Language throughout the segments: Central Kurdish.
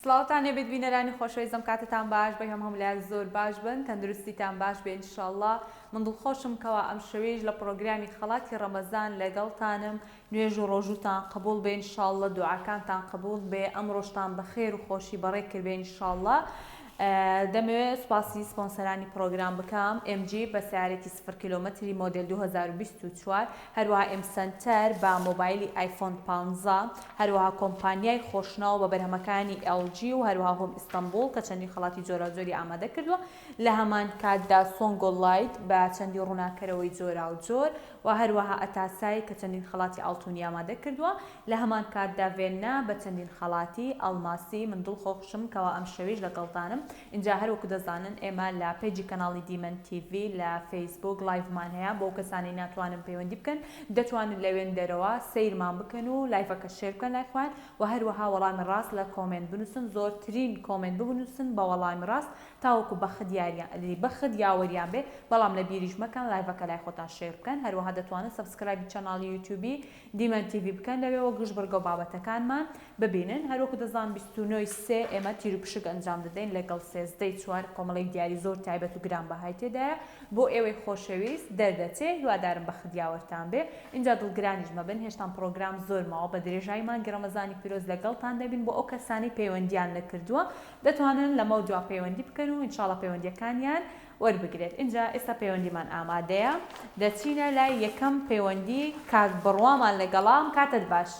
سڵاوتان لێبێت بینەرانی خۆشەویست ئەم کاتەتان باش بە هەم هەمولایەک زۆر باش بن تەندروستیتان باش بێ انشاءاللە من دڵخۆشم کەوا ئەم شەوێیش لە پڕۆگرامی خەڵاتی ڕەمەزان لەگەڵتانم نوێژ و ڕۆژووتان قبوڵ بێ ان شاءاللە دوعاکانتان قبوڵ بێ ئەمڕۆشتان بە خێر و خۆشی بەڕێ کردبێ ان شاءاللە دەمەوێ سوپاسی سپۆنسەرانی پڕۆگرام بکەم ئێم جی بە سەیارێکی سفر کیلۆمەتری مۆدێل 2024 هەروەها ئێم سەنتەر بە مۆبایلی ئایفۆن 15 هەروەها کۆمپانیای خۆشناو بە بەرهەمەکانی ئێڵ جی و هەروەها هۆم ئیستەنبوڵ کە چەندین خەڵاتی جۆراوجۆری ئامادە کردووە لە هەمان کاتدا سۆنگۆ لایت بە چەندین ڕووناکەرەوەی جۆراوجۆر و هەروەها ئەتاسای کە چەندین خەڵاتی ئاڵتونی ئامادە کردووە، لە هەمان کاتدا ڤێننا بە چەندین خەڵاتی ئەڵماسی، من دڵخۆشم کەوا ئەمشەویش لەگەڵتانم، ئینجا هەر وەکو دەزانن ئێمە لە page ی کەناڵی دیمەن تیڤی لە فەیسبووک live مان هەیە بۆ کەسانەی ناتوانن پەیوەندی بکەن دەتوانن لەوێندەرەوە سەیرمان بکەن و live ەکە share بکەن لای خۆیان و هەروەها وەڵامی ڕاست لە comment بنووسن زۆرترین comment ببنووسن بە وەڵامی ڕاست تاوەکو بەخت یاریان بەخت یاوەریان بێ بەڵام لە بیریش مەکەن live ەکە لای خۆتان share بکەن هەروەها دەتوانن subscribe ی channel ی یوتیوبی دیمەن تیڤی بکەن لەوێوە گشت بڕگە و بابەتەکانمان ببینن هەروەکو دەزان 29 ی سێ ئێمە تیروپشک ئەنجام دەدەین لەگەڵ 13 ی چوار کۆمەڵێک دیاری زۆر تایبەت و گرانبەهای تێدایە بۆ ئێوەی خۆشەویست دەردەچێ هیوادارم بەخت یاوەرتان بێ ئینجا دڵگرانیش مەبن هێشتان پڕۆگرام زۆر ماوە بە درێژایی مانگی ڕەمەزانی پیرۆز لەگەڵتان دەبین بۆ ئەو کەسانەی پەیوەندیان نەکردووە دەتوانن لەمەو دوا پەیوەندی بکەن و ان شاءاللە پەیوەندیەکانیان وەربگرێت ئینجا ئێستا پەیوەندیمان ئامادەیە دەچینە لای یەکەم پەیوەندی کاک بڕوامان لەگەڵە ئەم کاتەت باش.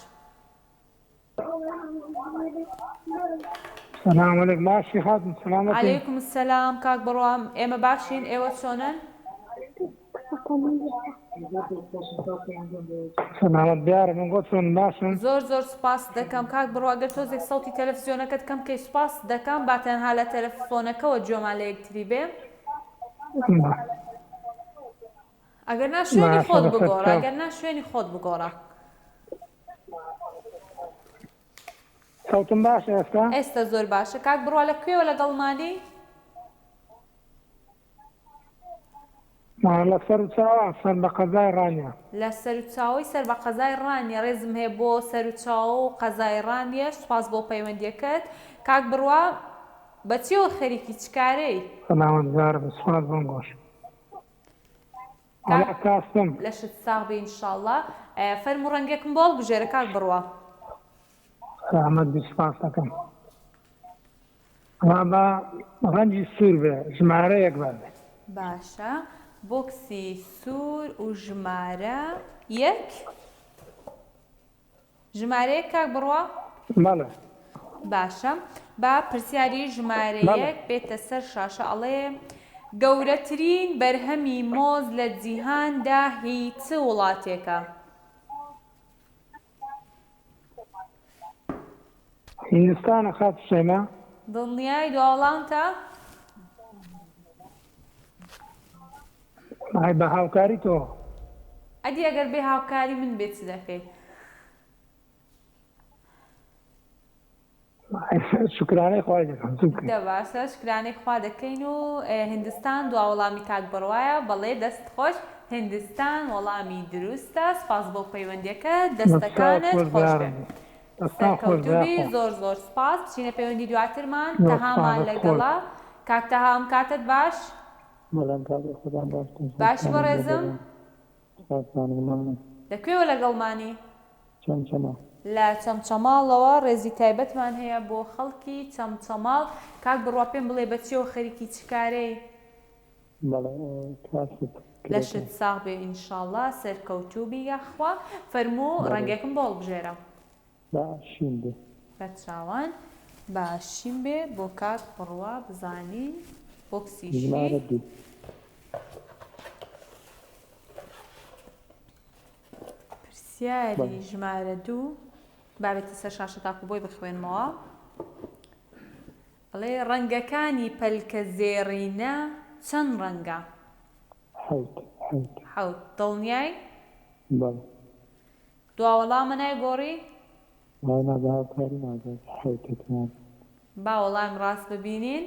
سلام علیکم باشی خاتون سلامەتی. علیکم السلام کاک بڕوا ئێمە باشین ئێوە چۆنن؟ سەلامەت بیارە من گۆ چۆن باشن. زۆر زۆر سوپاست دەکەم کاک بڕوا گەر تۆزێک سەوتی تەلەفزیۆنەکەت کەم کەی سوپاست دەکەم با تەنها لە تەلەفۆنەکەوە گوێمان لە یەکتری بێ. ئەگەر نا شوێنی باشە خۆت بەسەر بگۆڕە چاو. ئەگەر نا شوێنی خۆت بگۆڕە. سەوتم باشە ئێستا؟ ئێستا زۆر باشە کاک بڕوا لە کوێوە لەگەڵمانی؟ لە سەروچاوە سەر بە قەزای ڕانیە. لە سەروچاوەی سەر بە قەزای ڕانیە ڕێزم هەیە بۆ سەروچاوە و قەزای ڕانیەش سوپاس بۆ پەیوەندیەکەت کاک بڕوا بە چیەوە خەریکی چ کارەی؟ سەلامەت جارم سوپاس بۆم گۆش کاک وەڵا کاسم. لەشت ساغ بێ انشاءاللە فەرموو ڕەنگێکم بۆ هەڵبژێرە کاک بڕوا. سەلامەت بی سوپاست دەکەم. وەڵا با ڕەنگی سوور بێ ژمارە یەک با بێ. باشە بۆکسی سوور و ژمارە یەک ژمارە یەک کاک بڕوا؟ بەڵێ. باشە با پرسیاری ژمارە بەڵێ. یەک بێتە سەر شاشە ئەڵێ گەورەترین بەرهەمی مۆز لە جیهاندا هی چ وڵاتێکە؟ هیندستانە خاتوو شەیما. دڵنیای دوا وەڵامتە؟ ئای بە هاوکاری تۆ. ئەدی ئەگەر بێ هاوکاری من بێ چ دەکەی؟ شوکرانەی خوای دەکەم چ بکەین. دە باشە شوکرانەی خوا دەکەین و هیندستان دوا وەڵامی کاک بڕوایە بەڵێ دەست خۆش هیندستان وەڵامی دروستە سوپاس بۆ پەیوەندیەکەت دەستت دەستەکانت خۆش خۆش بێ بیارم دەستان خۆش سەرکەوتوو بی بەیاخوا. زۆر زۆر سوپاس بچینە پەیوەندی دواترمان زۆر سوپاس تەهامان دەست خۆش. لەگەڵە کاک تەها ئەم کاتەت باش. بەڵێ ئەم کاتەی خۆتان باشترین باشی خۆشتانم بەڕێزم. بۆ دەبم سوپاستان مەمنون. لە کوێوە لەگەڵمانی؟ چەمچەماڵ. لە چەمچەماڵەوە ڕێزی تایبەتمان هەیە بۆ خەڵکی چەمچەماڵ کاک بڕوا پێم بڵێ بە چیەوە خەریکی چ کارەی؟ بەڵێ کاسب لەشت کرێکار. ساغ بێ ئینشاڵا سەرکەوتوو بی یاخوا فەرموو بەڕێز. ڕەنگێکم بۆ هەڵبژێرە. با شین بێ. بەچاوان با شین بێ بۆ کاک بڕوا بزانین بۆکسی شین. ژمارە دوو. پرسیاری ژمارە دوو با بێتە سەر شاشە تاکو بۆی بخوێنمەوە ئەڵێ ڕەنگەکانی پەلکە زێڕینە چەند ڕەنگە؟ حەوت حەوت. حەوت دڵنیای؟ بەڵێ. دوا وەڵامە نایگۆڕی؟ وەڵا نا بە هاوکاری ناگۆڕی حەوتە تەمام. با وەڵامی ڕاست ببینین.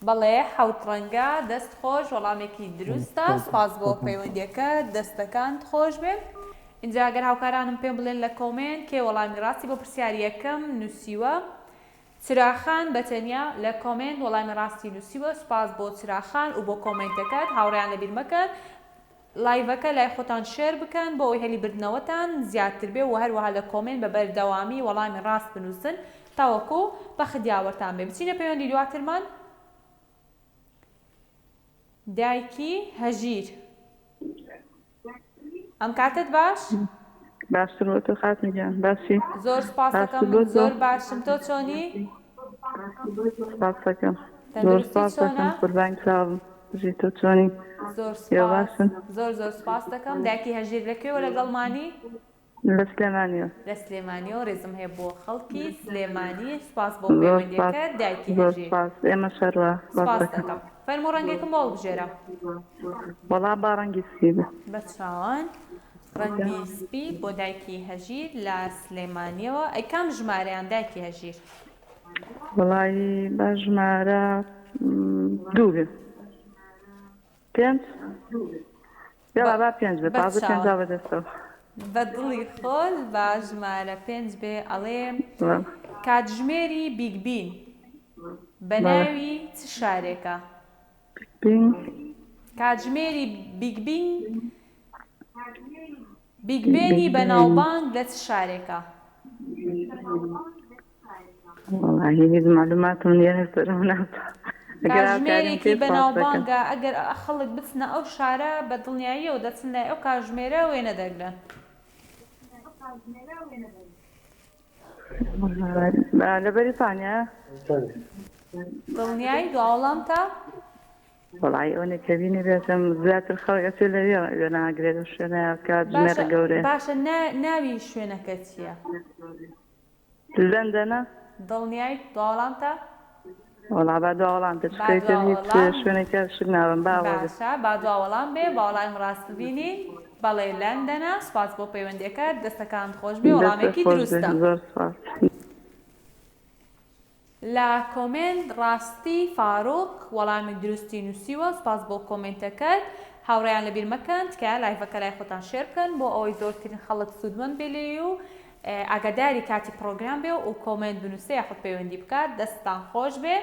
بەڵێ حەوت ڕەنگە دەست خۆش وەڵامێکی دروستە سوپاس بۆ پەیوەندیەکەت دەستەکانت خۆش بێ ئینجا گەر هاوکارانم پێم بڵێن لە comment کێ وەڵامی ڕاستی بۆ پرسیاری یەکەم نووسیوە. چراخان بە تەنیا لە کۆمێنت وەڵامی ڕاستی نووسیوە سوپاس بۆ چراخان و بۆ کۆمێنتەکەت هاوڕێیان لەبیر مەکەن لایڤەکە لای خۆتان share بکەن بۆ ئەوەی هەلی بردنەوەتان زیاتر بێ و هەروەها لە کۆمێنت بە بەردەوامی وەڵامی ڕاست بنووسن تاوەکو بەخت یاوەرتان بێ بچینە پەیوەندی دواترمان دایکی هەژیر ئەم کاتەت باش؟ باشتر بۆ تۆ خاتون گیان باشی؟ زۆر سپاسەکەم من زۆر باشم تۆ چۆنی؟ سپاسەکەم زۆر سپاسەکەم قوربان چاوم بژی تۆ چۆنی؟ زۆر سپاس زۆر زۆر سپاس دەکەم دایکی هەژیر لەکوێوە لەگەڵمانی؟ لە سلێمانیەوە. لە سلێمانیەوە ڕێزم هەیە بۆ خەڵکی سلێمانی سوپاس بۆ پەیوەندیەکەت دایکی زۆر هەژیر. سوپاس ئێمەش هەروا سوپاس سوپاس دەکەم. دەکەم فەرموو ڕەنگێکم بۆ هەڵبژێرە. وەڵا با ڕەنگی سپی بێ. بە چاوان ڕەنگی سپی بۆ دایکی هەژیر لە سلێمانیەوە ئەی کام ژمارەیان دایکی هەژیر؟ وەڵایی با ژمارە دوو بێ. پێنج یاڵا با پێنج بێ تازە پێنجا بەدەستەوە. بە دڵی خۆت با ژمارە پێنج بێ ئەڵێ کاتژمێری بیگ بین بە ناوی چ شارێکە؟ کاتژمێری بیگ بین بیگ بێنی بەناوبانگ لە چ شارێکە؟ وەڵاهی هیچ مەعلوماتم نییە لەسەر ئەو ناوچە. ئەگەر هاوکاریم کاژمێرێکی بکەی سوپاست دەکەم. بەناوبانگە ئەگەر خەڵک بچنە ئەو شارە بە دڵنیاییەوە دەچن لای ئەو کاژمێرە وێنە دەگرن. لە بەریتانیا؟ دڵنیای دوا وەڵامتە؟ وەڵایی ئەوەنەی کە بینیبێتم زیاتر خەڵک ئەچێ لەوێ وێنە ئەگرێ لەو شوێنە باشە کاتژمێرە گەورەیە. باشە ناوی شوێنەکە چییە؟ لەندەنە؟ دڵنیایت دوا وەڵامتە؟ وەڵا با دوا وەڵام بێ با چونکە دوا ئیتر هیچ وەڵام شوێنێکە شک نابەم با ئەوە بێ. باشە با دوا وەڵام بێ با وەڵامی ڕاست ببینین بەڵێ لەندەنە سوپاس بۆ پەیوەندیەکەت دەستەکانت خۆش بێ دەستت وەڵامێکی خۆش بێ دروستە. زۆر سوپاس. لە کۆمێنت ڕاستی فاروق وەڵامی دروستی نوسیوە سوپاس بۆ کۆمێنتەکەت هاوڕێیان لەبیر مەکەن تکایە لایڤەکە لای خۆتان share بکەن بۆ ئەوەی زۆرترین خەڵک سوودمەند بێ لێی و ئاگاداری کاتی پڕۆگرام بێ و کۆمێنت بنوسێ یاخود پەیوەندی بکات دەستتان خۆش بێ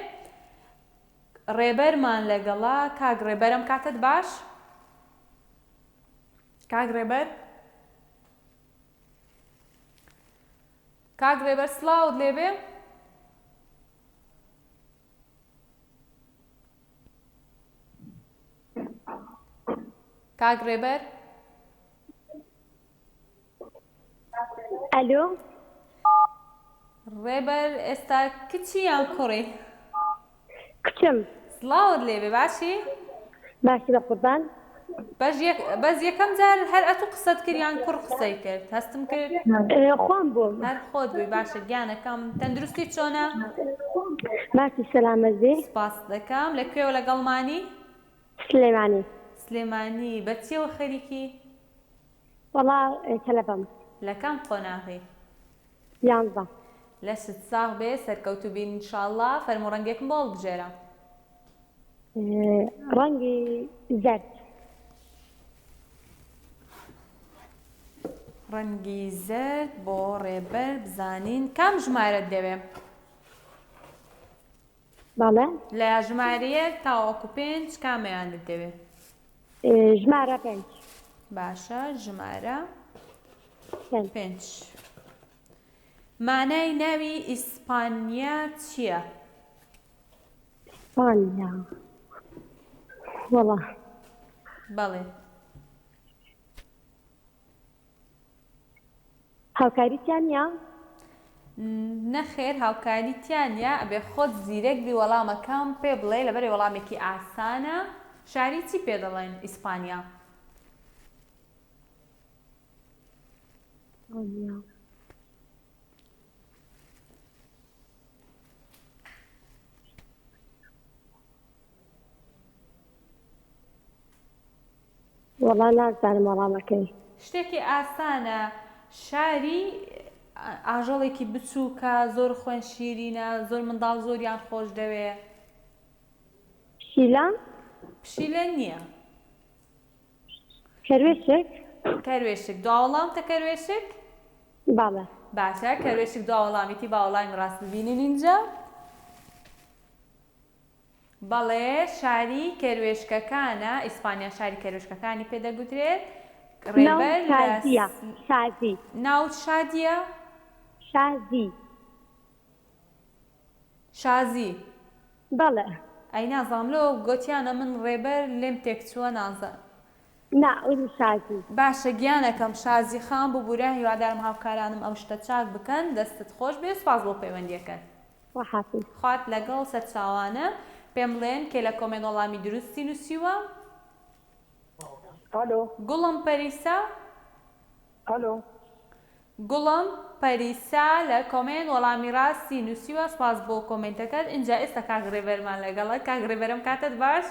ڕێبەرمان لەگەڵە کاک ڕێبەر ئەم کاتەت باش کاک ڕێبەر کاک ڕێبەر سڵاوت لێبێ. کاک ڕێبەر. ئەلۆ. ڕێبەر ئێستا کچی یان کوڕی؟ کچم. سڵاوت لێبێ باشی؟ باشی بەقوربان. بەس یەک بەس یەکەم جار هەر ئەتوو قسەت کرد یان کوڕ قسەی کرد هەستم کرد خۆم بووم. هەر خۆت بووی باشە گیانەکەم تەندروستی چۆنە؟ باشی سەلامەت بی. سپاست دەکەم لە کوێوە لەگەڵمانی؟ سلێمانی. سلێمانی بە چیەوە خەریکی؟ وەڵا تەلەبەم. لە کام قۆناغی؟ یانزە. لەشت ساغ بێ سەرکەوتوو بین ان شاء اللە فەرموو ڕەنگێکم بۆ هەڵبژێرە. ڕەنگی زەرد. ڕەنگی زەرد بۆ ڕێبەر بزانین کام ژمارەت دەوێ؟ بەڵێ. لە ژمارە یەک تاوەکو پێنج کامەیانت دەوێ؟ ژمارە پێنج. باشە ژمارە پێنج. مانای ناوی ئیسپانیا چییە؟ ئیسپانیا وەڵا. بەڵێ. هاوکاری تیا نیە؟ نەخێر هاوکاری تیا نیە ئەبێ خۆت زیرەک بی وەڵامەکەم پێ بڵێ لەبەرئ وەڵامێکی ئاسانە شاری چی پێ دەڵێن ئیسپانیا؟ وەڵا نازانم وەڵامەکەی. شتێکی ئاسانە شاری ئاژەڵێکی بچووکە زۆر خوێن شیرینە زۆر منداڵ زۆریان خۆش دەوێ. پشیلە؟ پشیلە نییە. کەروێشک؟ کەروێشک دوا وەڵامتە کەروێشک؟ بەڵێ. باشە کەروێشک دوا وەڵامیتی با وەڵامی ڕاست ببینین ئینجا. بەڵێ شاری کەروێشکەکانە، ئیسپانیا شاری کەروێشکەکانی پێ دەگوترێت. ناو ڕێبەر لە شازییە شازی. ناوت شادیە؟ شازی. شازی. بەڵێ. ئەی نازانم لۆ گۆتیانە من ڕێبەر لێم تێکچووە نازانم. نا ئوری شازی. باشە گیانەکەم شازی خان ببورە هیوادارم هاوکارانم ئەو شتە چاک بکەن دەستت خۆش بێ سوپاس بۆ پەیوەندیەکەت. خوا حافیز. خوات لەگەڵ سەرچاوانە. پێم بڵێن کێ لە کۆمێنت وەڵامی دروستی نوسیوە. ئەلۆ. گوڵم پەریسا. ئەلۆ. گوڵم پەریسا لە کۆمێنت وەڵامی ڕاستی نوسیوە سوپاس بۆ کۆمێنتەکەت ئینجا ئێستا کاک ڕێبەرمان لەگەڵە کاک ڕێبەر ئەم کاتەت باش.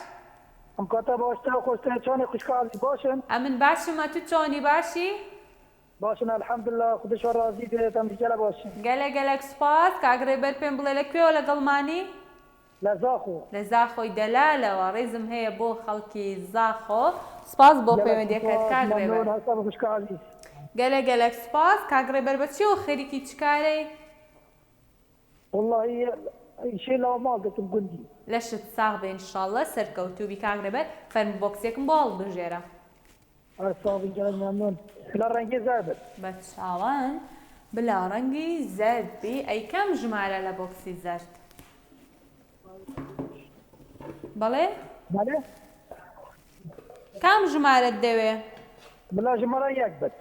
ئەم کاتە باشتر و خۆشترە چۆنی خوشکە ئازیز باشن؟ ئەمن باشم ئەتو چۆنی باشی؟ باشن الحمدللە خودش ڕازی بێت ئەم گەلە باشین. گەلە گەلەک سوپاس کاک ڕێبەر پێم بڵێ لە کوێوە لەگەڵمانی؟ لە زاخۆ. لە زاخۆی دەلالەوە ڕێزم هەیە بۆ خەڵکی زاخۆ سوپاس بۆ گەلەک پەیوەندیەکەت سوپاس کاک ڕێبەر. مەمنون هەستە بە خوشکە ئازیز. گەلە گەلەک سوپاس کاک ڕێبەر بە چیەوە خەریکی چ کارەی؟ وەڵاهی ئیشێ لاو ماڵ دەکەم گوندی. لەشت ساغ بێ ان شاءاللە سەرکەوتوبی کاک ڕێبەر فەرموو بۆکسێکم بۆ هەڵبژێرە. هەر ساغ بی گەلەک مەمنون بلا ڕەنگی زەرد بێت. بە چاوان بلا ڕەنگی زەرد بی ئەی کام ژمارە لە بۆکسی زەرد؟ بەڵێ؟ بەلێ. کام ژمارەت دەوێ؟ بلا ژمارە یەک بێت.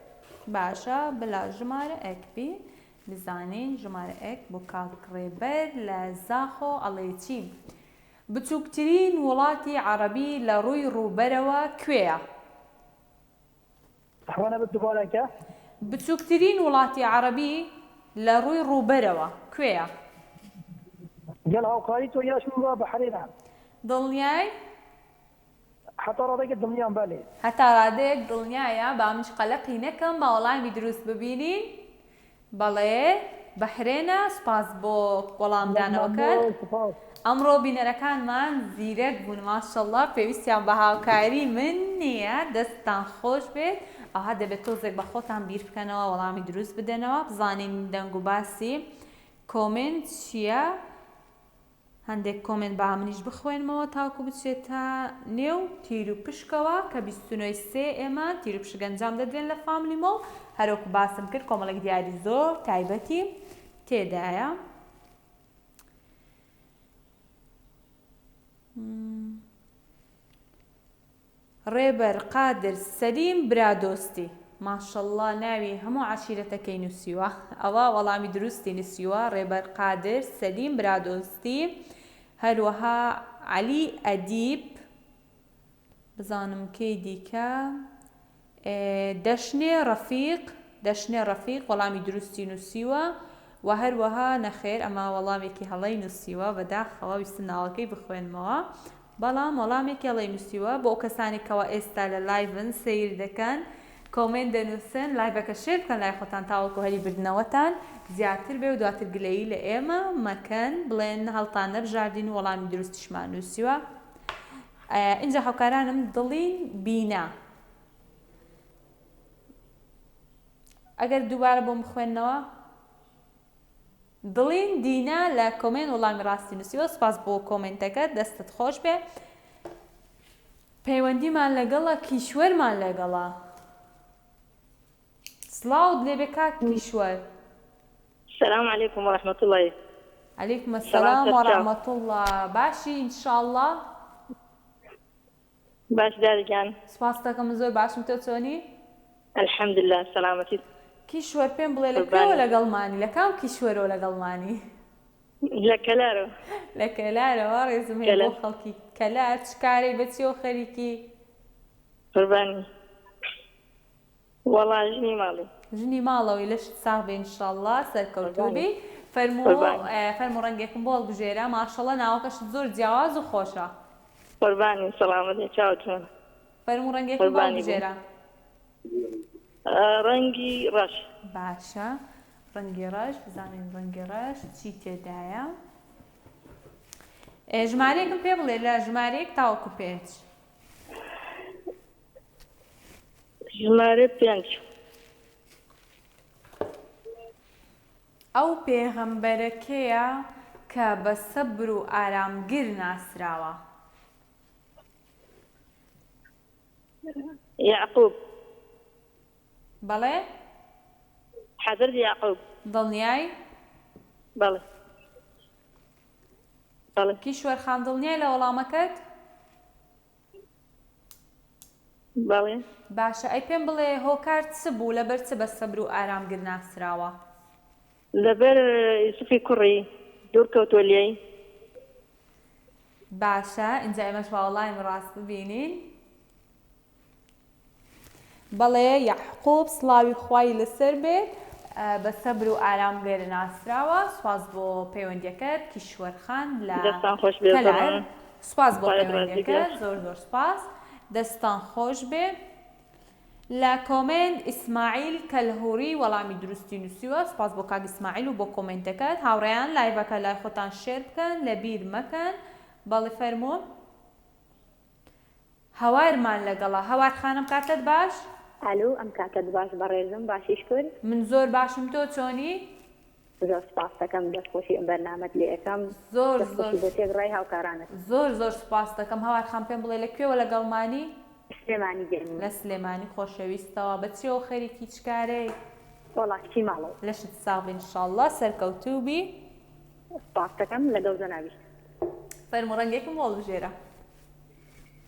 باشە بلا ژمارە ئەک بی بزانین ژمارە ئەک بۆ کاک ڕێبەر لە زاخۆ ئەڵێ چی؟ بچووکترین وڵاتی عەڕەبی لە ڕووی ڕووبەرەوە کوێیە؟ تەحوانە بت دوبارە کە. بچووکترین وڵاتی عەڕەبی لە ڕووی ڕووبەرەوە کوێیە؟ گەل هاوکاری تۆ یاش من وا بەحرێنە. دڵنیای؟ هەتا ڕادەیەک دڵنیام بەلێ. هەتا ڕادەیەک دڵنیایە با منیش قەلەقی نەکەم با وەڵامی دروست ببینین بەڵێ بەحرێنە سوپاس بۆ وەڵامدانەوەکەت ئەمڕۆ بینەرەکانمان زیرەک بوون ماشەڵڵا پێویستیان بە هاوکاری من نییە دەستتان خۆش بێت ئەوها دەبێت تۆزێک بە خۆتان بیر بکەنەوە وەڵامی دروست بدەنەوە بزانین دەنگ و باسی کۆمێنت چییە هەندێک کۆمێنت با منیش بخوێنمەوە تاوەکو بچێتە نێو تیروپشکەوە کە 29 ی سێ ئێمە تیروپشک ئەنجام دەدرێن لە فاملی مۆڵ هەروەکو باسم کرد کۆمەڵێک دیاری زۆر تایبەتی تێدایە. ڕێبەر قادر سەلیم برادۆستی. ماشەڵڵا ناوی هەموو عەشیرەتەکەی نوسیوە ئەوە وەڵامی دروستی نوسیوە ڕێبەر قادر سەلیم برادۆستی هەروەها عەلی ئەدیب بزانم کێی دیکە دەشنێ ڕەفیق دەشنێ ڕەفیق وەڵامی دروستی نوسیوە و هەروەها نەخێر ئەمە وەڵامێکی هەڵەی نوسیوە بەداخەوە ویستم ناوەکەی بخوێنمەوە بەڵام وەڵامێکی هەڵەی نوسیوە بۆ ئەو کەسانەی کەوا ئێستا لە live ن سەیر دەکەن کۆمێنت دەنوسن live ەکە share بکەن لای خۆتان تاوەکو هەلی بردنەوەتان زیاتر بێ و دواتر گلەیی لە ئێمە مەکەن بڵێن هەڵتان نەبژاردین و وەڵامی دروستیشمان نوسیوە ئینجا هاوکارانم دڵین بینا ئەگەر دووبارە بۆم بخوێننەوە دڵین دینا لە کۆمێنت وەڵامی ڕاستی نووسیوە سوپاس بۆ کۆمێنتەکەت دەستت خۆش بێ پەیوەندیمان لەگەڵە کیشوەرمان لەگەڵە سڵاوت لێبێ کاک کیشوەر سلام علیکم و رحمة اللە علیکم السلام و رحمة اللە باشی ان شاء اللە باش دادە گیان. سوپاست دەکەم من زۆر باشم تۆ چۆنی؟ الحمدللە سەلامەتی. کیشوەر پێم بڵێ لە کوێوە قوربانی. لەگەڵمانی لە کام کیشوەرەوە لەگەڵمانی؟ لە کەلارەوە. لە کەلارەوە ڕێزم هەیە بۆ کەلار. خەڵکی کەلار چ کارەی بە چیەوە خەریکی؟ قوربانی. وەڵا ژنی ماڵی. ژنی ماڵەوەی لەشت ساغ بێ انشاللە سەرکەوتوو قوربانی بی فەرموو قوربانی. فەرموو ڕەنگێکم بۆ هەڵبژێرە ماشەڵڵە ناوەکەشت زۆر جیاواز و خۆشە. قوربانی سەڵامەت بی چاوت جوانە. فەرموو ڕەنگێکم بۆ قوربانی بم. هەڵبژێرە. ڕەنگی ڕەش. باشە ڕەنگی ڕەش بزانین ڕەنگی ڕەش چی تێدایە ژمارەیەکم پێ بڵێ لە ژمارەیەک تاوەکو پێنج. ژمارە پێنج. ئەو پێغەمبەرە کێیە کە بە سەبر و ئارامگر ناسراوە؟ یەعقوب. بەڵێ؟ حەزرەتی یەعقوب. دڵنیای؟ بەڵێ. بەڵێ. کیشوەر خان دڵنیای لە وەڵامەکەت؟ بەڵێ. باشە ئەی پێم بڵێ هۆکار چ بوو لەبەر چ بە سەبر و ئارامگر ناسراوە؟ لەبەر یوسفی کوڕی دوور کەوتووە لێی. باشە ئینجا ئێمەش با وەڵامی ڕاست ببینین. بەڵێ یەعقوب سڵاوی خوای لەسەر بێت بە سەبر و ئارام گەر ناسراوە سوپاس بۆ پەیوەندیەکەت کیشوەر خان لە دەستان خۆش بێ کەلار زەمان سوپاس بۆ خوایت ڕازی بێ. پەیوەندیەکەت زۆر زۆر سوپاس دەستان خۆش بێ لە کۆمێنت ئیسماعیل کەلهوڕی وەڵامی دروستی نووسیوە سوپاس بۆ کاک ئیسماعیل و بۆ کۆمێنتەکەت هاوڕێیان لایڤەکە لای خۆتان share بکەن لەبیر مەکەن بەڵێ فەرموو. هەوارمان لەگەڵە. هەوار خانم کاتت باش. ئەلو ئەم کاتەت باش بەڕێزم باشی شکور. من زۆر باشم تۆ چۆنی؟ زۆر سوپاست دەکەم دەست خۆشی ئەم بەرنامەت لێ ئەکەم زۆر دەست زۆر خۆشی بۆ تێکڕای هاوکارانت. زۆر زۆر سوپاست دەکەم هەوار خان پێم بڵێ لە کوێوە لەگەڵمانی؟ سلێمانی گەرمی. لە سلێمانی خۆشەویستەوە بە چیەوە خەریکی چ کارەی؟ وەڵا کچی ماڵەوە. لەشت ساغ بی انشاللە سەرکەوتوو بی. سوپاست دەکەم لەگەڵ جەنابیشت. فەرموو ڕەنگێکم بۆ هەڵبژێرە.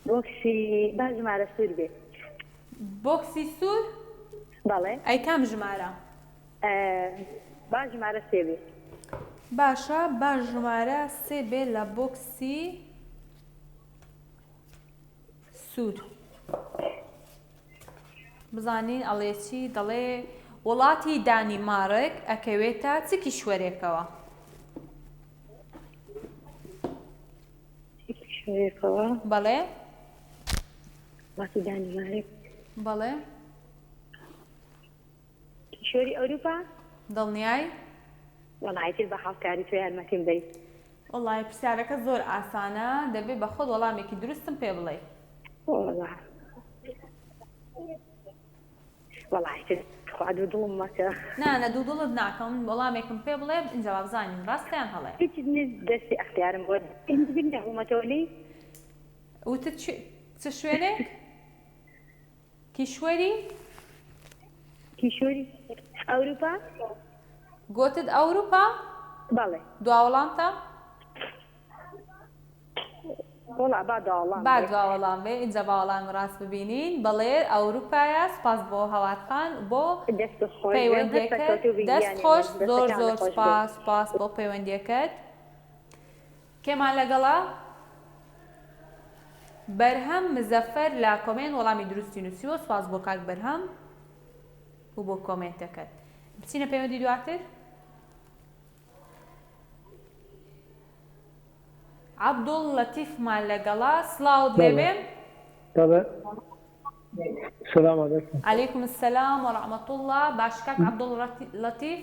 بۆکسی با ژمارە سوور بێ. بۆکسی سوور؟ بەڵێ. ئەی کام ژمارە؟ با ژمارە سێ بێ. باشە با ژمارە سێ بێ لە بۆکسی سوور. بزانین ئەڵێ چی دەڵێ وڵاتی دانیمارک ئەکەوێتە چ کیشوەرێکەوە؟ شوێکەوە بەڵێ وڵاتی دانیمارک بەڵێ کیشوەری ئەوروپا دڵنیای؟ وەڵا ئیتر بە هاوکاری تۆ یارمەتیم بەی. وەڵای پرسیارەکە زۆر ئاسانە دەبێ بە خۆت وەڵامێکی دروستم پێ بڵێی. وەڵا وەڵا ئیتر تخوا دوودڵم مەکە. نا نا دوودڵت ناکەم وەڵامێکم پێ بڵێ ئینجا با بزانین ڕاستە یان هەڵەیە. هیچ نیت دەستی ئەختیارم بۆ بیر نەبوومەتەوە لێی. وتت چ چ شوێنێک؟ کیشوەری؟ کیشوەری ئەوروپا؟ گۆتت ئەوروپا؟ بەڵێ. دوا وەڵامتە؟ وەڵا با دواوەڵام با بێ. دواوەڵام بێ ئینجا با وەڵامی ڕاست ببینین بەڵێ ئەوروپایە سوپاس بۆ هەوار خان بۆ دەست خۆش بێ و هەر پەیوەندیەکەت سەرکەوتوو بی دەست گیانی خۆش من زۆر دەستەکانت زۆر خۆش بێ. سوپاس سوپاس بۆ پەیوەندیەکەت کێمان لەگەڵە؟ بەرهەم مزەفەر لە کۆمێنت وەڵامی دروستی نووسیوە سوپاس بۆ کاک بەرهەم و بۆ کۆمێنتەکەت بچینە پەیوەندی دواتر عەبدوڵ لەتیفمان لەگەڵە سڵاوت لێبێ. بەڵێ سلام علیکم. علیکم السلام و رحمة اللە باش کاک عەبدوڵ لەتیف؟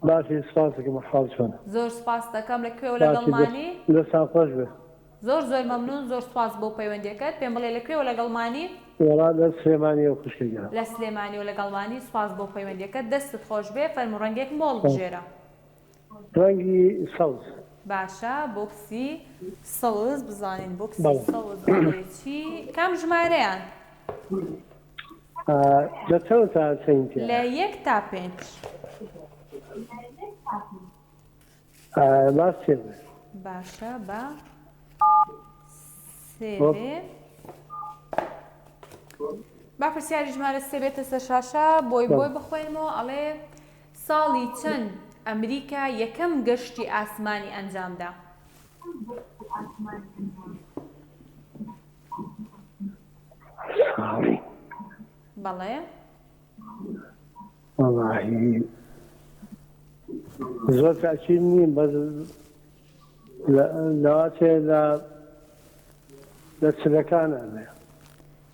باشی سپاس دەکەم ئەحواڵ چۆنە؟ زۆر سپاست دەکەم لە کوێوە باشی لەگەڵمانی؟ دەستان خۆش بێ. زۆر زۆر مەمنون زۆر سپاس بۆ پەیوەندیەکەت پێم بڵێ لە کوێوە لەگەڵمانی؟ وەڵا لە سلێمانیەوە خوشکە گیان. لە سلێمانیەوە لەگەڵمانی سپاس بۆ پەیوەندیەکەت دەستت خۆش بێ فەرموو ڕەنگێکم بۆ هەڵبژێرە. ڕەنگی سەوز. باشە بۆکسی سەوز بزانین بۆکسی بەڵێ. سەوز ئەڵێ چی کام ژمارەیان؟ لە چەند تا چەند لە تیایە؟ یەک تا پێنج. با سێ بێ. باشە با سێ وەک بێ. با پرسیاری ژمارە سێ بێتە سەر شاشە بۆی بەڵێ. بۆی بخوێنمەوە ئەڵێ ساڵی چەند ئەمریکا یەکەم گەشتی ئاسمانی ئەنجامدا؟ ساڵی بەڵێ. وەڵاهی زۆر تاکید نیم بەس لەواچێ لە لە چلەکانە بێ.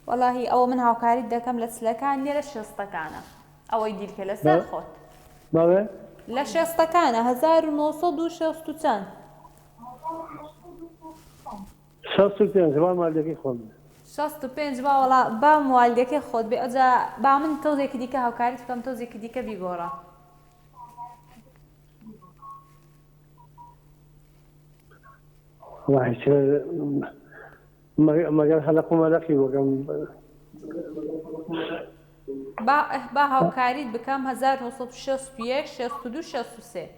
وەڵاهی ئەوە من هاوکاریت دەکەم لە چلەکان نیە لە شێستەکانە ئەوەی دیلکە لەسەر خۆت. بەڵێ؟ لە شێستەکانە 1960 و چەند؟ 65 با مالدەکەی خۆم بێ. 65 با وەڵا با موالدەکەی خۆت بێ ئەوجا با من تۆزێکی دیکە هاوکاریت بکەم تۆزێکی دیکە بیگۆڕە. وەڵاهی چ مەگەر هەلەق و مەلەقی بکەم. با با هاوکاریت بکەم 1961 62 63.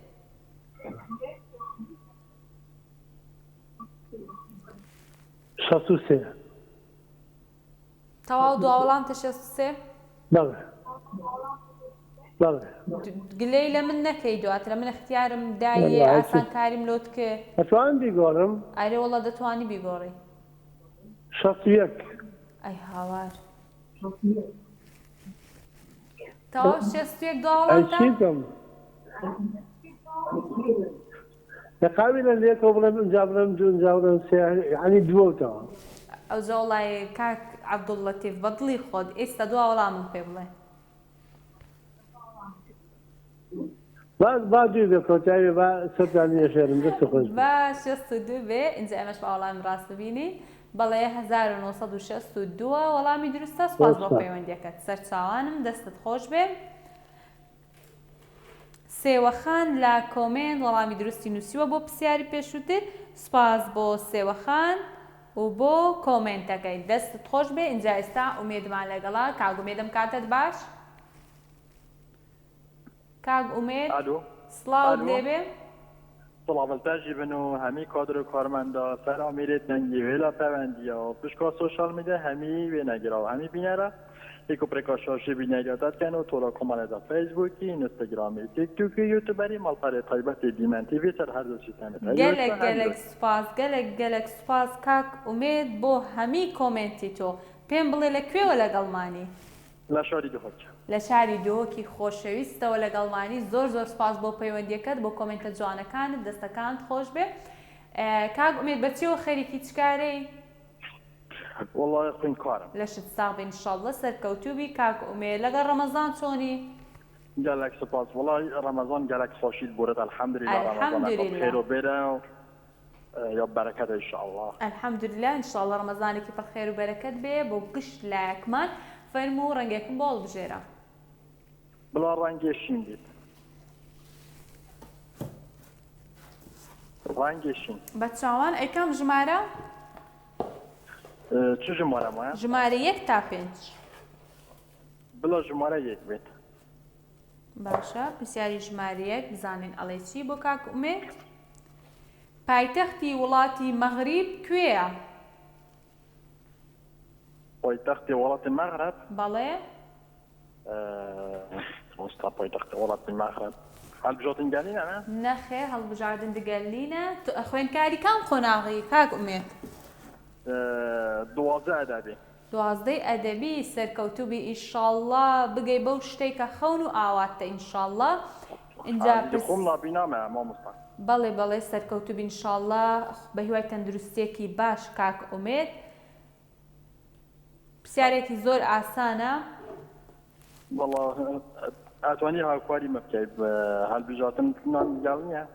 63. تەواو دوا وەڵامتە 63؟ بەڵێ بەڵێ. گلەی لە من نەکەی دواتر من اختیارم دایێ ئاسانکاریم لۆت کرد. ئەتوانم بیگۆڕم؟ ئەرێ وەڵا دەتوانی بیگۆڕی. 61. ئەی هاوار. تەواو 61 دوا وەڵامتە؟ ئەی چی بکەم؟ لە قاویلە لێکەوە بڵێم ئینجا بڵێم دوو ئینجا بڵێم سێ یەعنی دووەوتەوە. ئەوجا وەڵای کاک عەبدوللەتیف بە دڵی خۆت ئیستا دوا وەڵامم پێ بڵێ. با با دووی بێ کۆتایی بێ با سەرتان نەیەشێنم دەست خۆش بێ. با 62 بێ ئینجا ئێمەش با وەڵامی ڕاست ببینین. بەڵێ 1962 وەڵامی دروستە سوپاس بۆ پەیوەندیەکەت سەرچاوانم دەستت خۆش بێ. سێوەخان لە کۆمێنت وەڵامی دروستی نووسیوە بۆ پرسیاری پێشووتر سوپاس بۆ سێوەخان و بۆ کۆمێنتەکەی دەستت خۆش بێ ئینجا ئێستا ئومێدمان لەگەڵە کاک ئومێدم کاتت باش کاک ئومێد ئەلو سڵاوت ئەلو لێبێ سڵاو لە ژی بن و هەمی کادر و کارمەندا سەر ئامێرێ دەنگی وێلا پەوەندیا و پشکا سۆشیال میدیا هەمی وێنەگرا و هەمی بینەرە یەک و پرێکا شاشی بینەریا دەتکەن و تۆرا کۆمەڵێدا فەیسبووکی ئینستاگرامی تیک توکی یوتوبەری ماڵپەرێ تایبەتی دیمەن تیڤی سەر هەردوو سیستەمێ ئایۆس گەلەک و گەلەک ئەندرۆید. سوپاس گەلەک گەلەک سوپاس کاک ئومێد بۆ هەمی کۆمێنتی تۆ پێم بڵێ لە کوێوە لەگەڵمانی؟ لە شاری دهۆک. لە شاری دهۆکی خۆشەویستەوە لەگەڵمانی زۆر زۆر سوپاس بۆ پەیوەندیەکەت بۆ کۆمێنتە جوانەکانت دەستەکانت خۆش بێ کاک ئومێد بە چیەوە خەریکی چ کارەی؟ وەڵا خویندکارم. لەشت ساغ بێ ان شاء اللە سەرکەوتوو بی کاک ئومێد لەگەڵ ڕەمەزان چۆنی؟ گەلەک سوپاس وەڵا ڕەمەزان گەلەک خۆشیت بورت الحمدللە ڕەمەزانەکە الحمدللە. بخێر و بێرە و یا بەرەکەت ان شاء اللە. الحمدللە ان شاء اللە ڕەمەزانێکی پڕ خێر و بەرەکەت بێ بۆ گشت لایەکمان فەرموو ڕەنگێکم بۆ هەڵبژێرە. بڵا ڕەنگێ شین بیت. ڕەنگێ شین. بە چاوان ئەی کام ژمارە؟ چ ژمارەم وایە؟ ژمارە یەک تا پێنج. بڵا ژمارە یەک بێت. باشە پرسیاری ژمارە یەک بزانین ئەڵێ چی بۆ کاک ئومێد؟ پایتەختی وڵاتی مەغریب کوێیە؟ پایتەختی وڵاتی مەغرب؟ بەڵێ. وەستا پایتەختی وڵاتی مەغرب هەڵبژاردن گەلینە نا؟ نەخێر هەڵبژاردن دگەلینە. تۆ خوێندکاری کام قۆناغی کاک ئومێد؟ 12 ئەدەبی. دوازدەی ئەدەبی سەرکەوتوبی ئیشاڵڵا بگەی بەو شتەی کە خەون و ئاواتتە ئینشاڵڵا ئینجا ئازیزی پرس خۆم نابینامە مامۆستا. بەڵێ بەڵێ سەرکەوتوبی انشاءاللە بەهیوای تەندروستیەکی باش کاک ئومێد پرسیارێکی زۆر ئاسانە. وەڵا ئەتوانی هاوکاری مە بکەی هەلبژاردن نان گەڵ نیە.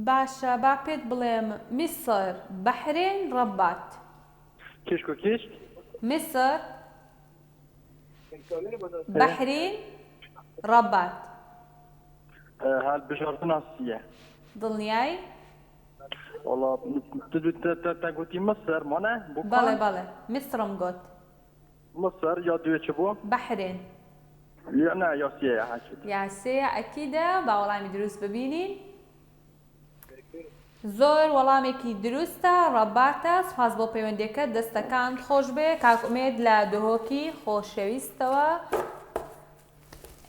باشە با پێت بڵێم میسر بەحرێن ڕەبات. کیشک و کیشک؟ میسر بەحرین ڕەبات. هەلبژاردنا سیە. دڵنیای؟ وەڵا تە گوتی میسر مانە بۆ بەڵێ کام؟ بەڵێ میسرم گۆت. میسر یا دوێ چ بوو؟ بەحرێن. یا نا یا سیە ئەکید. یا سێیە ئەکیدە با وەڵامی دروست ببینین. زۆر وەڵامێکی دروستە ڕەباتە سوپاس بۆ پەیوەندیەکەت دەستەکانت خۆشبێ کاک ئومێد لە دهۆکی خۆشەویستەوە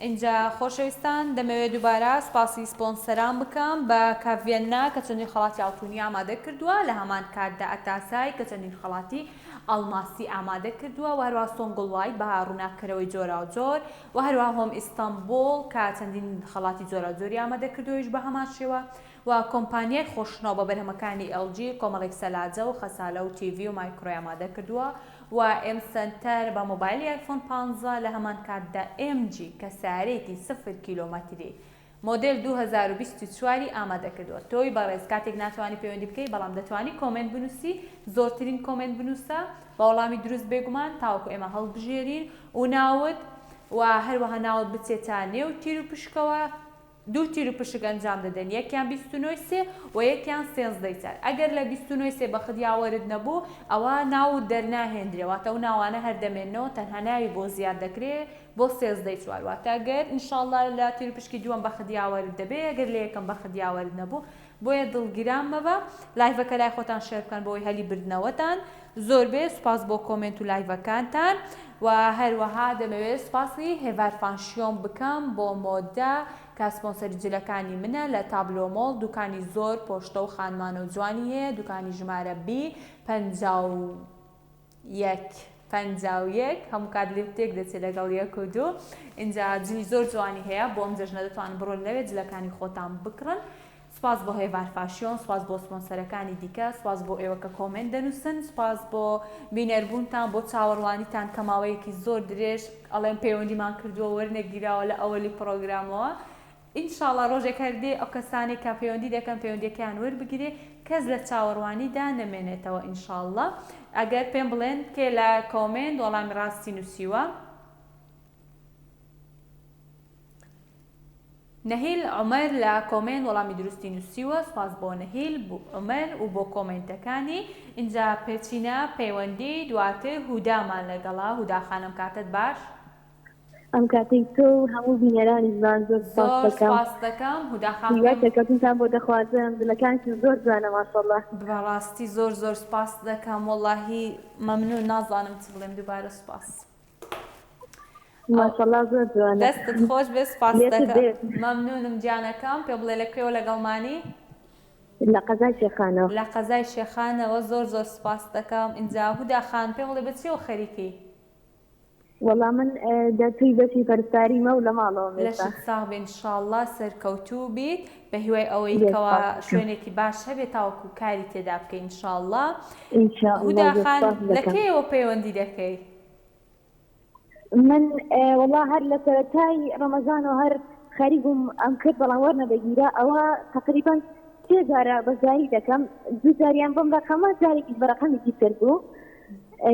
ئینجا خۆشەویستان دەمەوێت دووبارە سوپاسی سپۆنسەران بکەم بە کاڤیەننا کە چەندین خەڵاتی ئاڵتونی ئامادە کردووە لە هەمان کاتدا ئەتاسای کە چەندین خەڵاتی ئەڵماسی ئامادە کردووە و هەروە سۆنگڵ وایت بە ڕووناککەرەوەی جۆراوجۆر و هەروەها هۆم ئیستەنبوڵ کە چەندین خەڵاتی جۆراوجۆری ئامادە کردووەیش بە هەمان شێوە و کۆمپانیای خۆشناو بە بەرهەمەکانی ئێڵ جی کۆمەڵێک سەلاجە و خەسالە و تیڤی و مایکرۆی ئامادە کردووە و ئێم سەنتەر بە مۆبایلی ئایفۆن پانزە لە هەمان کاتدا ئێم جی کە سەیارەیەکی سفر کیلۆمەتری مۆدێل 2024 ی ئامادە کردووە تۆی بەڕێز کاتێک ناتوانی پەیوەندی بکەی بەڵام دەتوانی کۆمێنت بنووسی زۆرترین کۆمێنت بنووسە بە وەڵامی دروست بێگومان تاوەکو ئێمە هەڵبژێرین و ناوت و هەروەها ناوت بچێتە نێو تیر و پشکەوە. دوو تیروپشک ئەنجام دەدەن یەکیان 29 ی سێ و یەکیان سێزدەی چار ئەگەر لە 29 ی سێ بەخت یاوەرت نەبوو ئەوا ناوت دەرناهێندرێ واتە ئەو ناوانە هەر دەمێننەوە تەنها ناوی بۆ زیاد دەکرێ بۆ سێزدەی چوار واتە گەر ان شاء اللە لە تیروپشکی دووەم بەخت یاوەرت دەبێ گەر لە یەکەم بەخت یاوەرت نەبوو بۆیە دڵگران مەبە لایڤەکە لای خۆتان share بکەن بۆی هەلی بردنەوەتان زۆر بێ سوپاس بۆ comment و لایڤەکانتان و هەروەها دەمەوێت سوپاسی هێڤار فاشیۆن بکەم بۆ مۆدە کە سپۆنسەری جلەکانی منە لە تابلۆ مۆڵ دوکانی زۆر پۆشتە و خانمانە و جوانی هەیە دوکانی ژمارە بی 51 51 هەموو کات لێم تێک دەچێت لەگەڵ یەک و دوو ئینجا جلی زۆر جوانی هەیە بۆ ئەم جەژنە دەتوانن بڕۆن لەوێ جلەکانی خۆتان بکڕن سوپاس بۆ هێڤار فاشیۆن سوپاس بۆ سپۆنسەرەکانی دیکە سوپاس بۆ ئێوە کە comment دەنووسن سوپاس بۆ بینەربوونتان بۆ چاوەڕوانیتان کە ماوەیەکی زۆر درێژ ئەڵێم پەیوەندیمان کردووە وەرنەگیراوە لە ئەوەلی پڕۆگرامەوە ان شاءاللە ڕۆژێک هەر دێ ئەو کەسانەی کە پەیوەندی دەکەن پەیوەندیەکەیان وەربگیرێ کەس لە چاوەڕوانیدا نەمێنێتەوە ان شاءاللە ئەگەر پێم بڵێن کێ لە comment وەڵامی ڕاستی نووسیوە. نەهیل عومەر لە comment وەڵامی دروستی نووسیوە سوپاس بۆ نەهیل عومەر و بۆ کۆمێنتەکانی ئینجا پێچینە پەیوەندی دواتر هودامان لەگەڵا هودا خانم کاتت باش. ئەم کاتەی تۆ و هەموو بینەرانی زمان زۆر سوپاس زۆر دەکەم. سوپاست دەکەم هودا خان هیوای پێم. سەرکەوتنتان بۆ دەخوازم جلەکانیشم زۆر جوانە ماشاءاللە. بەڕاستی زۆر زۆر سوپاست دەکەم وەڵاهی مەمنون نازانم چ بڵێم دووبارە سوپاس. ماشاءاللە زۆر جوانە. دەستت خۆش بێ سوپاست لێتت دەکەم بێت. مەمنونم گیانەکەم پێ بڵێ لە کوێوە لەگەڵمانی؟ لە قەزای شێخانەوە. لە قەزای شێخانەوە زۆر زۆر سوپاست دەکەم ئینجا هودا خان پێم بڵێ بە چیەوە خەریکی؟ وەڵا من دەرچووی بەشی پەرستاریمە و لە ماڵەوەم ئێستا. لەشت ساغ بێ ان شاءاللە سەرکەوتوو بیت بەهیوای ئەوەی زۆر کەوا سوپاست دەکەم. شوێنێکی باش هەبێ تاوەکو کاری تێدا بکەی ان شاءاللە. ان شاء اللە هودا زۆر خان سوپاست لە دەکەم. کەیەوە پەیوەندی دەکەی؟ من وەڵا هەر لە سەرەتای ڕەمەزانەوە هەر خەریک بووم ئەم کرد بەڵام وەرنەدەگیرا ئەوە تەقریبەن سێ جارە بەشداری دەکەم دوو جاریان بەم ڕەقەمە جارێکیش بە ڕەقەمێکی تر بوو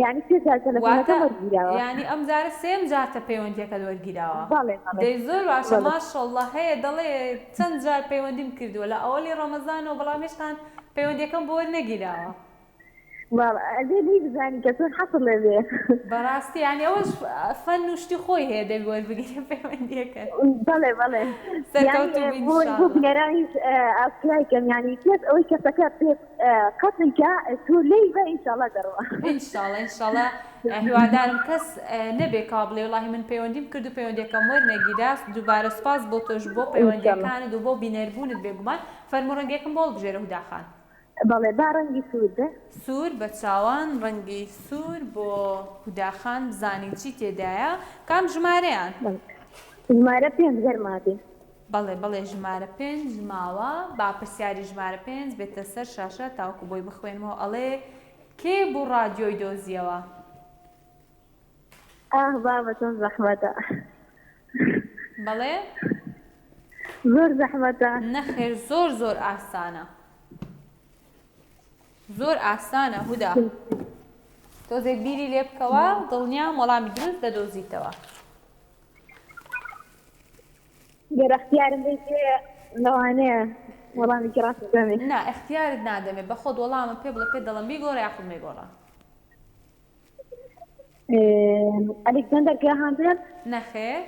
یعنی سێ جار واتە تەلەفۆنەکەم وەرگیراوە. یانی ئەم جارە سێیەم جارتە پەیوەندیەکەت وەرگیراوە بەڵێ بەڵێ دەی زۆر باشە بەڵێ. ماشاءاللە هەیە دەڵێ چەند جار پەیوەندیم کردووە لە ئەوەلی ڕەمەزانەوە بەڵام هێشتان پەیوەندیەکەم بۆ وەرنەگیراوە. بەڵێ ئەبێ لێی بزانی کە چۆن حەسڵ لێ بێ. بەڕاستی یانی ئەوەش فەن و شتی خۆی هەیە دەبی وەربگیرێ پەیوەندیەکەت. بەڵێ بەڵێ یانی سەرکەوتوو بی بۆ بۆ ان شاءاللە. بینەرانیش ئاشکرای کەم یانی پێش ئەوەی کەسەکە پێت قەتڵی کا تۆ لێی بە ان شاءاللە دەڕوا. ان شاءاللە ان شاءاللە هیوادارم کەس نەبێ کەوا بڵێ وەڵاهی من پەیوەندیم کرد و پەیوەندیەکەم وەرنەگیرا دووبارە سوپاس بۆ تۆش بۆ ان شاءاللە. پەیوەندیەکانت و بۆ بینەربوونت بێگومان فەرموو ڕەنگێکم بۆ هەڵبژێرە هودا خان. بەڵێ با ڕەنگی سوور بێ. سوور بە چاوان ڕەنگی سوور بۆ هودا خان بزانین چی تێدایە کام ژمارەیان؟ بەڵێ ژمارە پێنج گەر مابێ. بەڵێ بەڵێ ژمارە پێنج ماوە با پرسیاری ژمارە پێنج بێتە سەر شاشە تاوەکو بۆی بخوێنمەوە ئەڵێ کێ بوو ڕادیۆی دۆزیەوە؟ ئاه بابە چۆن زەحمەتە. بەڵێ؟ زۆر زەحمەتە. نەخێر زۆر زۆر ئاسانە. زۆر ئاسانە هودا تۆزێک بیری لێ بکەوە دڵنیام وەڵامی دروست دەدۆزیتەوە. گەر ئەختیارم بێتێ لەوانەیە وەڵامێکی ڕاست بدەمێ. نا ئەختیارت نادەمێ بەخۆت وەڵامم پێ بڵێ پێت دەڵێم بیگۆڕە یاخود مەیگۆڕە. ئەلێکزەندەر گراهام بێل؟ نەخێر.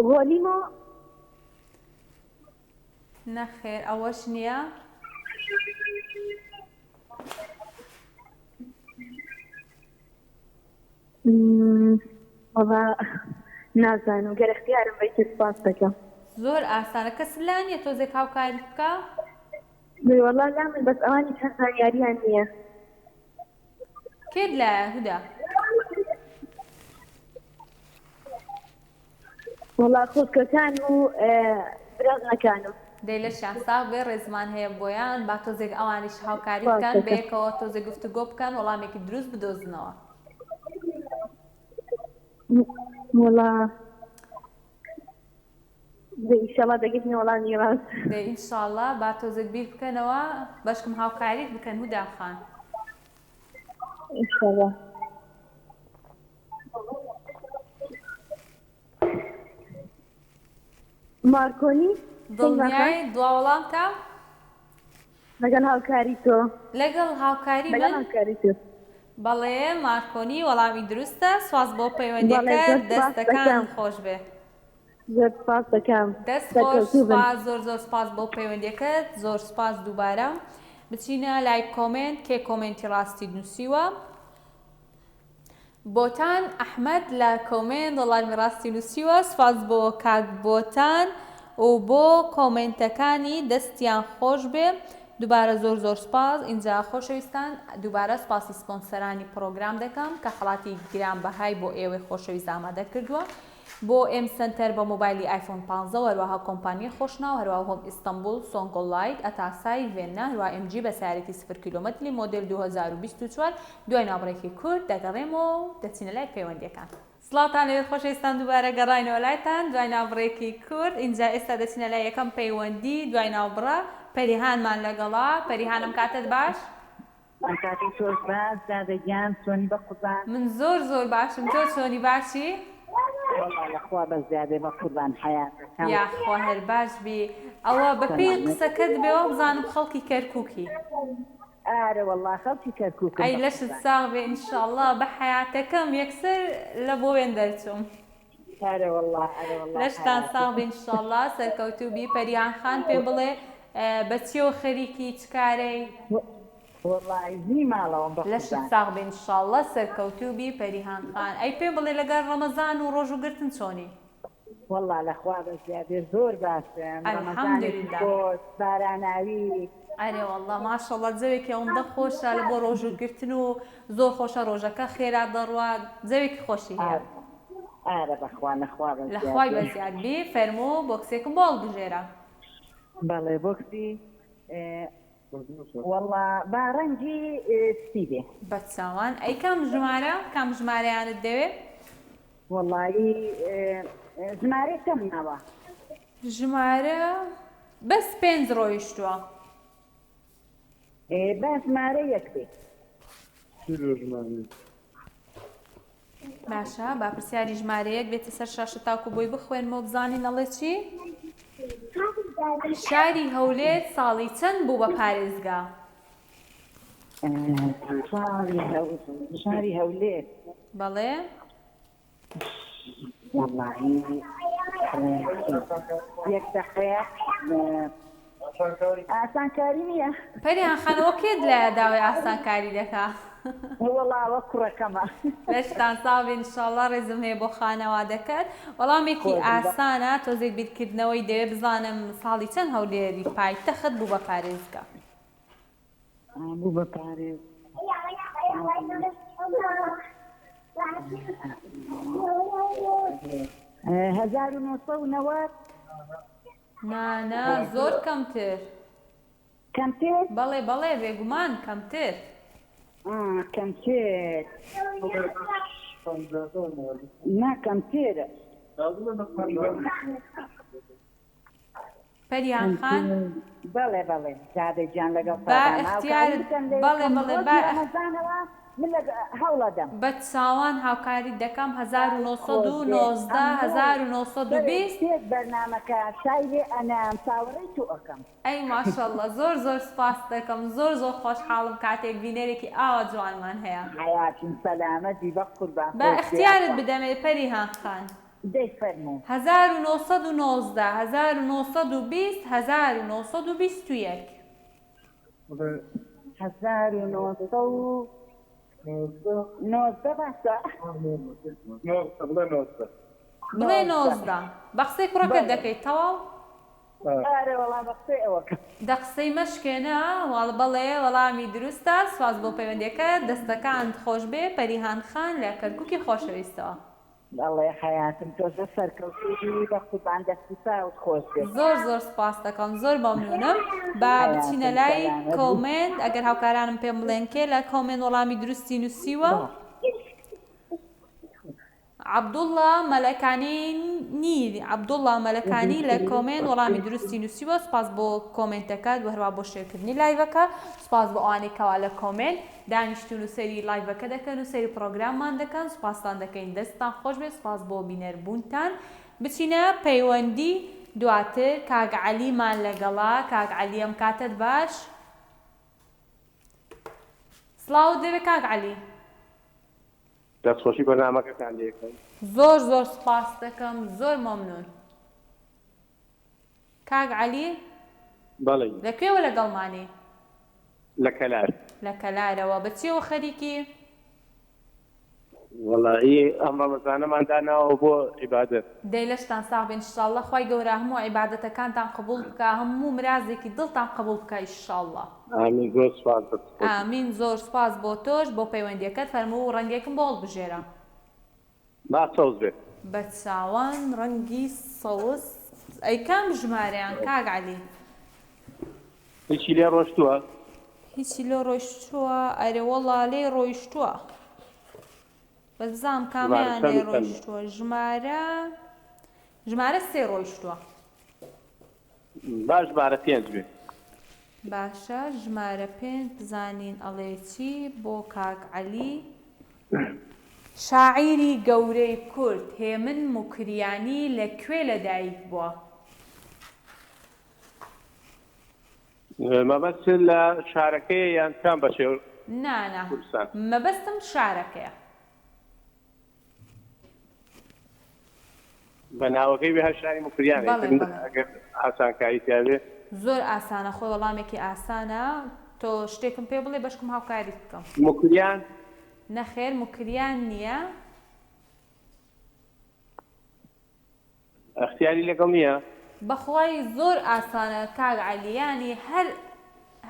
غۆلیمۆ؟ نەخێر ئەوەش نییە. وەڵا نازانم گەر اختیارم بەیتێ سوپاس دەکەم. زۆر ئاسانە کەست لا نییە تۆزێک هاوکاریت بکا؟ وەڵا لامن بەس ئەوانیش هەر زانیاریان نییە. کێت لایە هودا؟ وەڵا خوشکەکانم و برازنەکانم. دەی لەشیان ساغ بێ ڕێزمان هەیە بۆیان با تۆزێک ئەوانیش هاوکاری بکەن بەیەکەوە تۆزێک گفتوگۆ بکەن وەڵامێکی دروست بدۆزنەوە. وەڵا دەی ئیشەڵا دەگەینە وەڵامی ڕاست. دەی ئینشاڵا با تۆزێک بیر بکەنەوە بەشکم هاوکاریت بکەن هودا خان. ئینشاڵا. مارکۆنی دڵنیای دوا وەڵامتە؟ لەگەڵ هاوکاری تۆ. لەگەڵ هاوکاری من؟ لەگەڵ هاوکاری تۆ. بەڵێ مارکۆنی وەڵامی دروستە سواس بۆ پەیوەندیەکەت دەستەکانت خۆش بێ. زۆر سپاس دەکەم. دەست خۆش سپاس زۆر زۆر سپاس بۆ پەیوەندیەکەت زۆر سپاس دووبارە بچینە لای کۆمێنت کێ کۆمێنتی ڕاستی نووسیوە بۆتان ئەحمەد لە کۆمێنت وەڵامی ڕاستی نووسیوە سپاس بۆ کاک بۆتان و بۆ کۆمێنتەکانی دەستیان خۆش بێ دووبارە زۆر زۆر سپاس ئینجا خۆشەویستان دووبارە سپاسی سپۆنسەرانی پڕۆگرام دەکەم کە خەڵاتی گرانبەهای بۆ ئێوەی خۆشەویست ئامادە کردووە بۆ ئێم سەنتەر بە مۆبایلی ئایفۆن پانزە و هەروەها کۆمپانیای خۆشناو هەروەها هۆم ئیستەنبوڵ سۆنگۆ لایت ئەتاسای ڤێننا هەروەها ئێم جی بە سەیارەیەکی سفر کیلۆمەتری مۆدێل 2024 دوای ناوبڕێکی کورت دەگەڕێمەوە و دەچینە لای پەیوەندیەکان. سڵاوتان لێبێت خۆشەویستان دووبارە گەڕاینەوە لایتان دوای ناوبڕێکی کورت ئینجا ئێستا دەچینە لای یەکەم پەیوەندی دوای ناوبڕە پەریهانمان لەگەڵە پەریهان ئەم کاتەت باش؟ ئەم کاتەی تۆش باش دادە گیان چۆنی بەقوربان. من زۆر زۆر باشم تۆ چۆنی باشی؟ وەڵا لەخوا بەزیادێ بەقوربان حەیاتەکەم. یاخوا هەر باش بی ئەوە بەپێی قسەکەت بێ وابزانم خەڵکی کەرکوکی. ئارە وەڵا خەڵکی کەرکوکم ئەی لەشت ساغ بێ انشاللە بە حەیاتەکەم یەکسەر لە بۆوێن دەرچوم. ئارە وەڵا ئەرە وەڵا لەشتان ساغ بێ انشاللە سەرکەوتوو بی پەریان خان پێم بڵێ بە چیەوە خەریکی چ کارەی؟ وەڵای ژنی ماڵەوەم بە لەشت قوربان. ساغ بێ انشاللە سەرکەوتوو بی پەریهان خان ئەی پێم بڵێ لەگەر ڕەمەزان و ڕۆژوو گرتن چۆنی؟ وەڵا لە خوا بەزیادێ زۆر باشم ڕەمەزانێکی الحمدللە. خۆش باراناوی. ئەرێ واللە ماشەڵا جەوێکی ئەوەندە خۆشە لە بۆ ڕۆژوو گرتن و زۆر خۆشە ڕۆژەکە خێرا دەڕوا جەوێکی خۆشی هەیە. ئارە بەخوا لە خوا لە خوای بەزیادێ. بەزیاد بی فەرموو بۆکسێکم بۆ هەڵبژێرە. بەڵێ بۆکسی وەڵا با ڕەنگی سپی بێ. بەچاوان ئەی کام ژمارە کام ژمارەیانت دەوێ؟ وەڵایی ژمارەی چەند ماوە؟ ژمارە بەس پێنج ڕۆیشتووە. ئێ با ژمارە یەک بێ. باشە با پرسیاری ژمارە یەک بێتە سەر شاشە تاکو بۆی بخوێنمەوە بزانین ئەڵێ چی؟ شاری هەولێر ساڵی چەند بوو بە پارێزگا؟ شاری هەولێر بەڵێ وەڵاهی یەک دەقەیە ئاسانکاری نییە. پەریان خان ئەوە کێت لایە داوای ئاسانکاری دەکا؟ وەڵا ئەوە کوڕەکەمە. لەشتان ساغ بێ انشاءاللە ڕێزم هەیە بۆ خانەوادەکەت وەڵامێکی ئاسانە تۆزێک بیرکردنەوەی دەوێ بزانم ساڵی چەند هەولێری پایتەخت بوو بە پارێزگا. بوو بە پارێز. 1990. نا نا زۆر کەمتر. کەمتر؟ بەڵێ بەڵێ بێگومان کەمتر. کەمتر نا کەمتر. پەریان خان. بەڵێ بەڵێ زادە گیان لەگەڵ با ئیختیارت بەڵێ بەڵێ با من هەوڵەدەم. بە چاوان هاوکاریت دەکەم 1919 1920. پێش بەرنامەکە چای لێ ئەنام چاوەڕێی تۆ ئەکەم. ئەی ماشاءاللە زۆر زۆر سوپاست دەکەم زۆر زۆر خۆشحاڵم کاتێک بینەرێکی ئاوا جوانمان هەیە. حەیاتم سەلامەت بی بەقوربان با خۆش بێ ئیختیارت یاخوا. بدەمێ پەریهان خان. دەی فەرموو. 1919 1920 1921. 1919 باشە. بڵێ 19 بە قسەی کوڕەکەت دەکەیت تەواو؟ ئارە وەڵا بە قسەی ئەوەکەم. دە قسەی مەشکێنە وەڵ بەڵێ وەڵامی دروستە سوپاس بۆ پەیوەندیەکەت دەستەکانت خۆشبێ پەریهان خان لە کەرکوکی خۆشەویستەوە. بەڵێ حەیاتم تۆش هەر سەرکەوتوو بی بەقوربان دەست و چاوت خۆش بێت. زۆر زۆر سوپاست دەکەم زۆر مەمنونم با بچینە حەیاتم لای سەلامەت بی. کۆمێنت ئەگەر هاوکارانم پێم بڵێن کێ لە کۆمێنت وەڵامی دروستی نووسیوە. عەبدوڵا مەلەکانی نی عەبدوڵا مەلەکانی لە کۆمێنت وەڵامی دروستی نووسیوە سوپاس بۆ کۆمێنتەکەت و هەروە بۆ شێرکردنی لایڤەکە سوپاس بۆ ئەوانەی کەوا لە کۆمێنت دانیشتون و سەیری لایڤەکە دەکەن و سەیری پڕۆگراممان دەکەن سوپاستان دەکەین دەستتان خۆش بێت سوپاس بۆ بینەر بوونتان بچینە پەیوەندی دواتر کاک عەلیمان لەگەڵە کاک عەلی ئەم کاتەت باش سڵاوت لێبێ کاک عەلی. دەستخۆشی بەرنامەکەتان لێکەم. زۆر زۆر سوپاست دەکەم زۆر مەمنون. کاک عەلی. بەڵی. لە کوێوە لەگەڵمانی؟ لە کەلار. لە کەلارەوە بە چیەوە خەریکی؟ وەڵایی ئەم ڕەمەزانەمان داناوە بۆ عیبادەت. دەی لەشتان ساغ بێ انشاللە خوای گەورە هەموو عیبادەتەکانتان قبوڵ بکا هەموو مرازێکی دڵتان قبوڵ بکا ئیشاڵڵا. ئامین زۆر سوپاس دەست خۆش. ئامین زۆر سوپاس بۆ تۆش بۆ پەیوەندیەکەت فەرموو ڕەنگێکم بۆ هەڵبژێرە. با سەوز بێت. بە چاوان ڕەنگی سەوز ئەی کام ژمارەیان کاک عەلی؟ هیچی لێ ڕۆشتووە؟ هیچی لێ ڕۆیشتووە ئەرێ وەڵا لێی ڕۆیشتووە بەس بزانم ژمارە کامیان چەند لێ و چەندە؟ ڕۆیشتووە ژمارە ژمارە سێ ڕۆیشتووە. با ژمارە پێنج بێ. باشە ژمارە پێنج بزانین ئەڵێ چی بۆ کاک عەلی. شاعیری گەورەی کورد هێمن موکریانی لە کوێ لەدایک بووە؟ مەبەست لە شارەکەیە یان کام بەشێ نا نا کوردستان؟ مەبەستم شارەکەیە. بە ناوەکەی بێ هەر شاری موکریانە بەڵێ ئیتر بەڵێ. ئەگەر ئاسانکاری تیا بێ. زۆر ئاسانە خۆی وەڵامێکی ئاسانە تۆ شتێکم پێ بڵێ بەشکم هاوکاریت بکەم. موکریان؟ نەخێر موکریان نییە. ئەختیاری لەگەڵ نییە؟ بەخوای زۆر ئاسانە کاک عەلی یانی هەر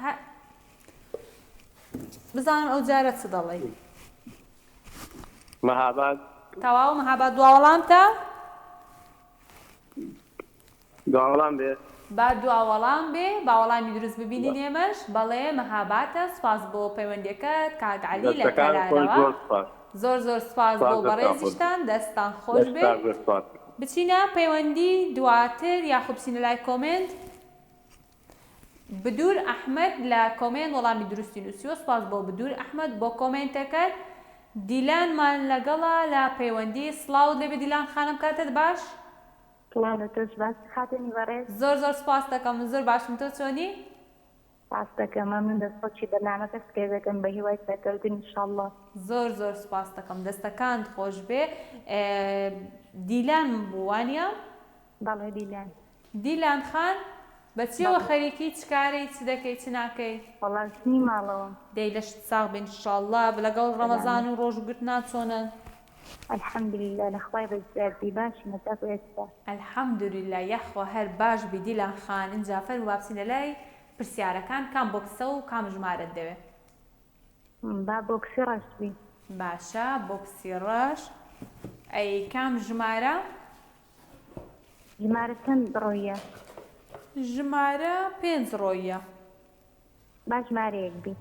هە بزانم ئەو جارە چ دەڵێی. مەهاباد. تەواو مەهاباد دوا وەڵامتە؟ دوا وەڵام بێ. با دوا وەڵام بێ با وەڵامی دروست ببینین ئێمەش بەڵێ مەهاباتە سوپاس بۆ پەیوەندیەکەت کاک عەلی لە دەستەکانت خۆش کەلارەوە زۆر سوپاس. زۆر زۆر سوپاس سوپاس بۆ دەستان خۆش بەڕێزیشتان دەستان خۆش لەشت بێ ساغ بێ سوپاس. بچینە پەیوەندی دواتر یاخود بچینە لای کۆمێنت بدور ئەحمەد لە کۆمێنت وەڵامی دروستی نووسیوە سوپاس بۆ بدور ئەحمەد بۆ کۆمێنتەکەت دیلانمان لەگەڵە لە پەیوەندی سڵاوت لێبێ دیلان خانم کاتت باش. سڵاو لە تۆش باش خاتوونی بەڕێز. زۆر زۆر سوپاست دەکەم من زۆر باشم تۆ چۆنی؟ سپاست دەکەم مەمنون دەست خۆشی بەرنامەکەت سکەی دەکەم بە هیوای سەرکەوتن ان شاءاللە. زۆر زۆر سوپاست دەکەم دەستەکانت خۆشبێ دیلان بوو وانیە؟ بەڵێ دیلان. دیلان خان بە چیەوە بەڵێ. خەریکی چ کارەی چ دەکەی چ ناکەی؟ وەڵا ژنی ماڵەوەم. دەی لەشت ساغ بێ ان شاءاللە لەگەڵ ڕەمەزان سەلامەت. و ڕۆژوو گرتنا چۆنن؟ الحمدللە لە خوای بەزیادی باشین هەتاکو ئێستا. الحمدللە یاخوا هەر باش بی دیلان خان ئینجا فەرموو با بچینە لای پرسیارەکان کام بۆکسە و کام ژمارەت دەوێ؟ با بۆکسی ڕەش بی. باشە بۆکسی ڕەش ئەی کام ژمارە؟ ژمارە چەند ڕۆیە؟ ژمارە پێنج ڕۆیە. با ژمارەیەک بی.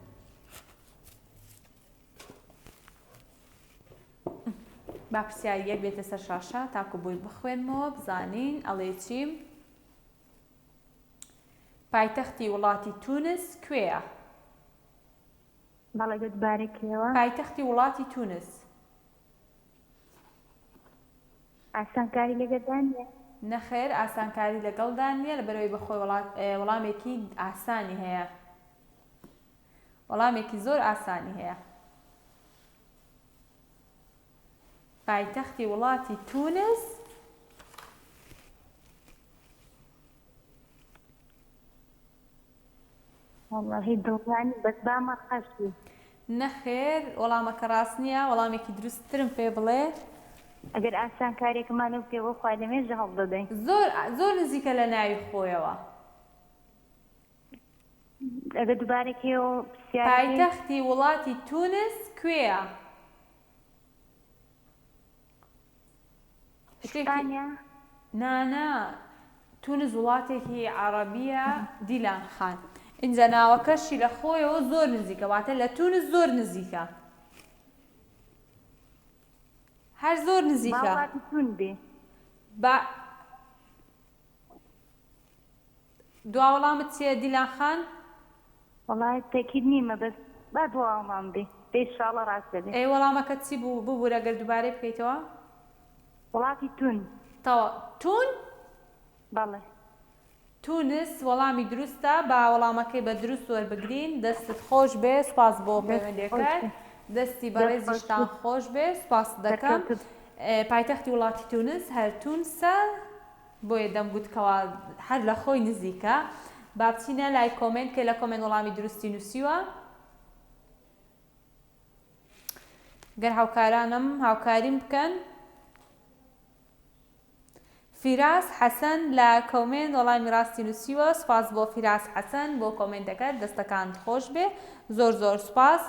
با پرسیاری یەک بێتە سەر شاشە تاکو بۆی بخوێنمەوە بزانین ئەڵێ چی پایتەختی وڵاتی تونس کوێیە؟ بەڵێ دووبارە کەوە. پایتەختی وڵاتی تونس. ئاسانکاری لەگەڵدا نییە؟ نەخێر ئاسانکاری لەگەڵدا نییە لەبەرئەوەی بەخۆی وەڵامێکی ئاسانی هەیە وەڵامێکی زۆر ئاسانی هەیە پایتەختی وڵاتی تونس وەڵاهی دڵنیا نیم بەس با مەرقەش بی. نەخێر وەڵامەکە ڕاست نییە وەڵامێکی دروستترم پێ بڵێ. ئەگەر ئاسانکاریەکمان لەو پێ بۆ خوا لەمێژە هەوڵدەدەین. زۆر زۆر نزیکە لە ناوی خۆیەوە. ئەگەر دووبارە کەیەوە پرسیارەکەی. پایتەختی وڵاتی تونس کوێیە؟ شتێکی ئیسپانیا؟ نا نا تونس وڵاتێکی عەڕەبیە دیلان خان ئینجا ناوەکەشی لە خۆیەوە زۆر نزیکە واتە لە تونس زۆر نزیکە هەر زۆر با نزیکە وڵاتی تون بێ. با دوا وەڵامت چیە دیلان خان؟ وەڵا تەکید نیمە بەس با دوا وەڵام بێ دەی شاڵە ڕاست دەبێ. ئەی وەڵامەکەت چی بوو ببورە گەر دووبارەی بکەیتەوە؟ وڵاتی تون. تەوا تون؟ بەڵێ. تونس وەڵامی دروستە با وەڵامەکەی بە دروست وەربگرین دەستت خۆش بێ سوپاس بۆ پەیوەندیەکەت دەستی بەڕێزیشتان خۆش بێ سوپاست دەکەم پایتەختی وڵاتی تونس هەر تونسە بۆیە دەمگوت کەوا هەر لە خۆی نزیکە با بچینە لای کۆمێنت کێ لە کۆمێنت وەڵامی دروستی نووسیوە گەر هاوکارانم هاوکاریم بکەن فیراس حەسەن لە کۆمێنت وەڵامی ڕاستی نووسیوە سوپاس بۆ فیراس حەسەن بۆ کۆمێنتەکەت دەستەکانت خۆش بێ زۆر زۆر سوپاس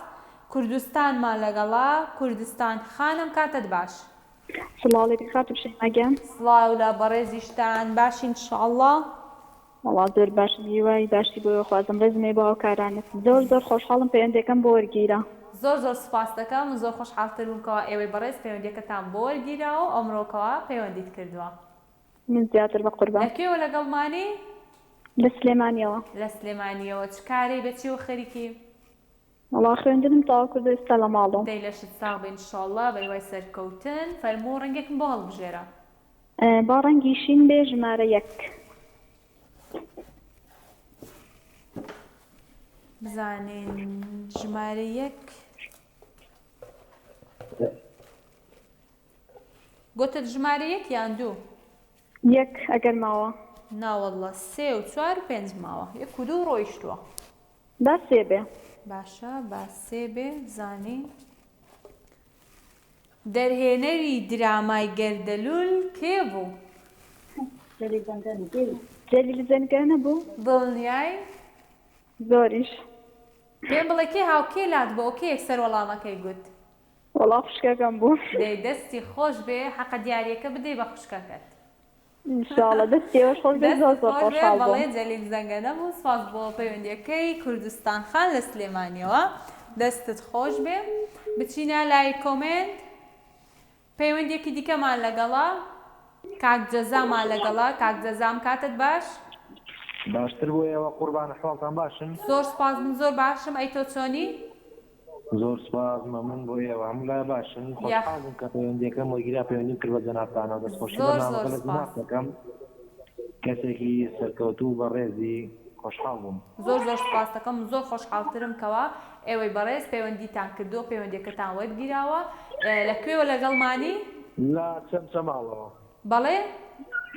کوردستانمان لەگەڵا کوردستان خانم کاتت باش. سڵاو لێبی خاتوو شەیما گیان. سڵاو لە بەڕێزیشتان باشین ان شاء اللە. وەڵا زۆر باشم هیوای باشی بۆ خوازم ڕێزم هەیە بۆ هاوکارانت زۆر زۆر خۆشحاڵم پەیوەندیەکەم بۆ وەرگیرا. زۆر زۆر سوپاست دەکەم من زۆر خۆشحاڵتر بووم کەوا ئێوەی بەڕێز پەیوەندیەکەتان بۆ وەرگیراوە و ئەمڕۆ کەوا پەیوەندیت کردووە. من زیاتر بە قوربان. لە کوێوە لەگەڵمانی؟ لە سلێمانیەوە. لە سلێمانیەوە چ کارەی بە چیەوە خەریکی؟ وەڵا خوێندنم تەواو کردو ئێستا لە ماڵم. دەی لەشت ساغ بێ ان شاءاللە بە هیوای سەرکەوتن فەرموو ڕەنگێکم بۆ هەڵبژێرە. با ڕەنگی شین بێ ژمارە یەک. بزانین ژمارە یەک گوتت ژمارە یەک یان دوو؟ یەک ئەگەر ماوە. ناوەڵڵە سێ و چوار و پێنج ماوە یەک و دوو ڕۆیشتووە. با سێ بێ. باشە با سێ بێ بزانین. دەرهێنەری درامای گەردەلوول کێ بوو؟ جەلیل زەنگەنە بوو؟ دڵنیای؟ زۆریش. پێم بڵێ کێ هاوکێ لات بۆ کێ یەکسەر وەڵامەکەی گوت؟ وەڵا خوشکەکەم بوو. دەی دەستی خۆش بێ حەقە دیاریەکە بدەی بە خوشکەکەت. ان شاء اللە دەستی ئێوەش خۆش بێت زۆر دەستت زۆر خۆش بێ خۆشحاڵ بووم. بەڵێ جەلیل زەنگەنە بوو سوپاس بۆ پەیوەندیەکەی کوردستان خان لە سلێمانیەوە دەستت خۆش بێ بچینە لای کۆمێنت پەیوەندیەکی دیکەمان لەگەڵە کاک جەزامان لەگەڵە کاک جەزام کاتت باش. باشتر بۆ ئێوە قوربان ئەحواڵتان باشن؟ زۆر سوپاس من زۆر باشم ئەی تۆ چۆنی؟ زۆر سوپاس مەمنون بۆ ئێوە هەموو لایە باشن یاخ. خۆشحاڵ بووم کە پەیوەندیەکەم وەرگیرا پەیوەندیم کرد بە جەنابتانەوە دەستخۆشی زۆر زۆر بەرنامەکە لە سوپاس. جەنابت دەکەم کەسێکی سەرکەوتوو و بەڕێزی خۆشحاڵ بووم. زۆر زۆر سوپاست دەکەم من زۆر خۆشحاڵترم کەوا ئێوەی بەڕێز پەیوەندیتان کردووە پەیوەندیەکەتان وەرگیراوە لە کوێوە لەگەڵمانی؟ لە چەمچەماڵەوە. بەڵێ؟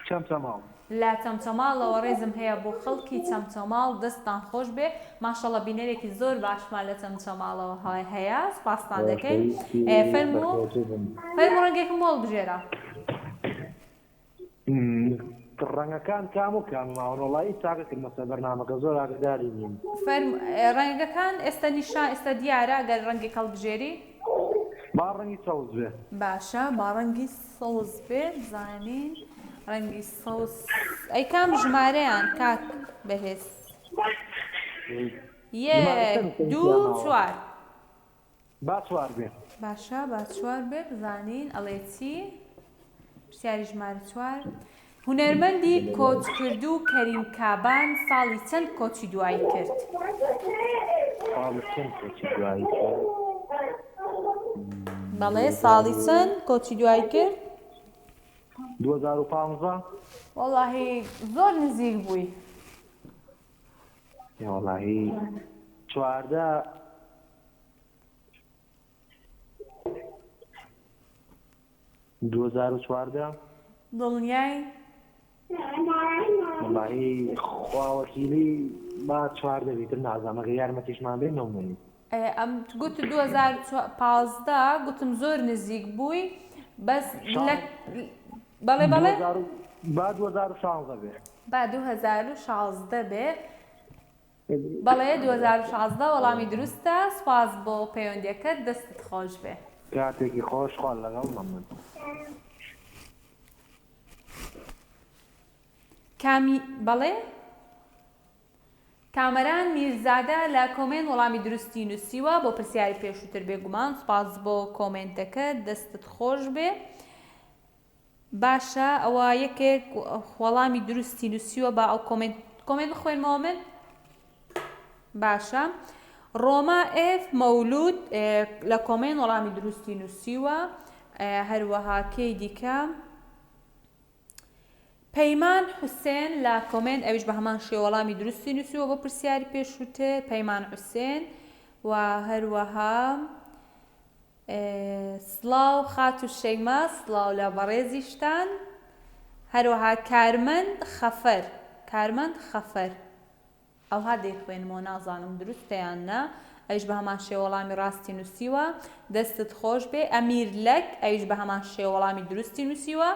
چەمچەماڵ. لە چەمچەماڵەوە ڕێزم هەیە بۆ خەڵکی چەمچەماڵ دەستتان خۆش بێ ماشەڵە بینەرێکی زۆر باشمان لە چەمچەماڵەوە هەیە سوپاستان دەکەین خۆشەویستی فەرموو سەرکەوتوو بن. فەرموو ڕەنگێکم بۆ هەڵبژێرە. ڕەنگەکان کام و کام ماون وەڵایی تاقی کردمە سەر بەرنامەکە زۆر ئاگەداری نیم. فەرموو ڕەنگەکان ئێستا نیشان ئێستا دیارە گەر ڕەنگێک هەڵبژێری. با ڕەنگی سەوز بێ. باشە با ڕەنگی سەوز بێ بزانین ڕەنگی سەوز ئەی کام ژمارەیان کاک بەهێز یەک دوو چوار با چوار بێ. باشە با چوار بێ بزانین ئەڵێ چی پرسیاری ژمارە چوار هونەرمەندی کۆچکردوو کەریم کابان ساڵی چەند کۆچی دوایی کرد؟ ساڵی چەند کۆچی دوایی کرد؟ بەڵێ ساڵی چەند کۆچی دوایی کرد؟ 2015 وەڵاهی زۆر نزیک بووی. وەڵاهی 14 2014. دڵنیای؟ وەڵاهی خوا وەکیلی با 14 بی تر نازانم ئەگەر یارمەتیشمان بێ مەمنونی. ئەم گوت 2015 گوتم زۆر نزیک بووی بەس لە بەڵێ بەڵێ با 2016 بێ. با 2016 بێ بەڵێ 2016 وەڵامی دروستە سوپاس بۆ پەیوەندیەکەت دەستت خۆش بێ. کاتێکی خۆش خوا لەگەڵ مەمنون. کامی بەڵێ کامەران میرزادە لە کۆمێنت وەڵامی دروستی نووسیوە بۆ پرسیاری پێشووتر بێگومان سوپاس بۆ کۆمێنتەکەت دەستت خۆش بێ. باشە ئەوە یەکێک وەڵامی دروستی نووسیوە با ئەو کۆمێنت کۆمێنت بخوێنمەوە من باشە ڕۆما ئێف مەولود لە کۆمێن وەڵامی دروستی نووسیوە هەروەها کەی دیکە. پەیمان حوسێن لە کۆمێنت ئەویش بە هەمان شێوە وەڵامی دروستی نووسیوە بۆ پرسیاری پێشووتر پەیمان حوسێن و هەروەها سڵاو خاتوو شەیما سڵاو لە بەڕێزیشتان هەروەها کارمەند خەفەر کارمەند خەفەر ئەوها دەیخوێنمەوە نازانم دروستە یان نا ئەویش بە هەمان شێوە وەڵامی ڕاستی نووسیوە دەستت خۆش بێ ئەمیر لەک ئەویش بە هەمان شێوە وەڵامی دروستی نووسیوە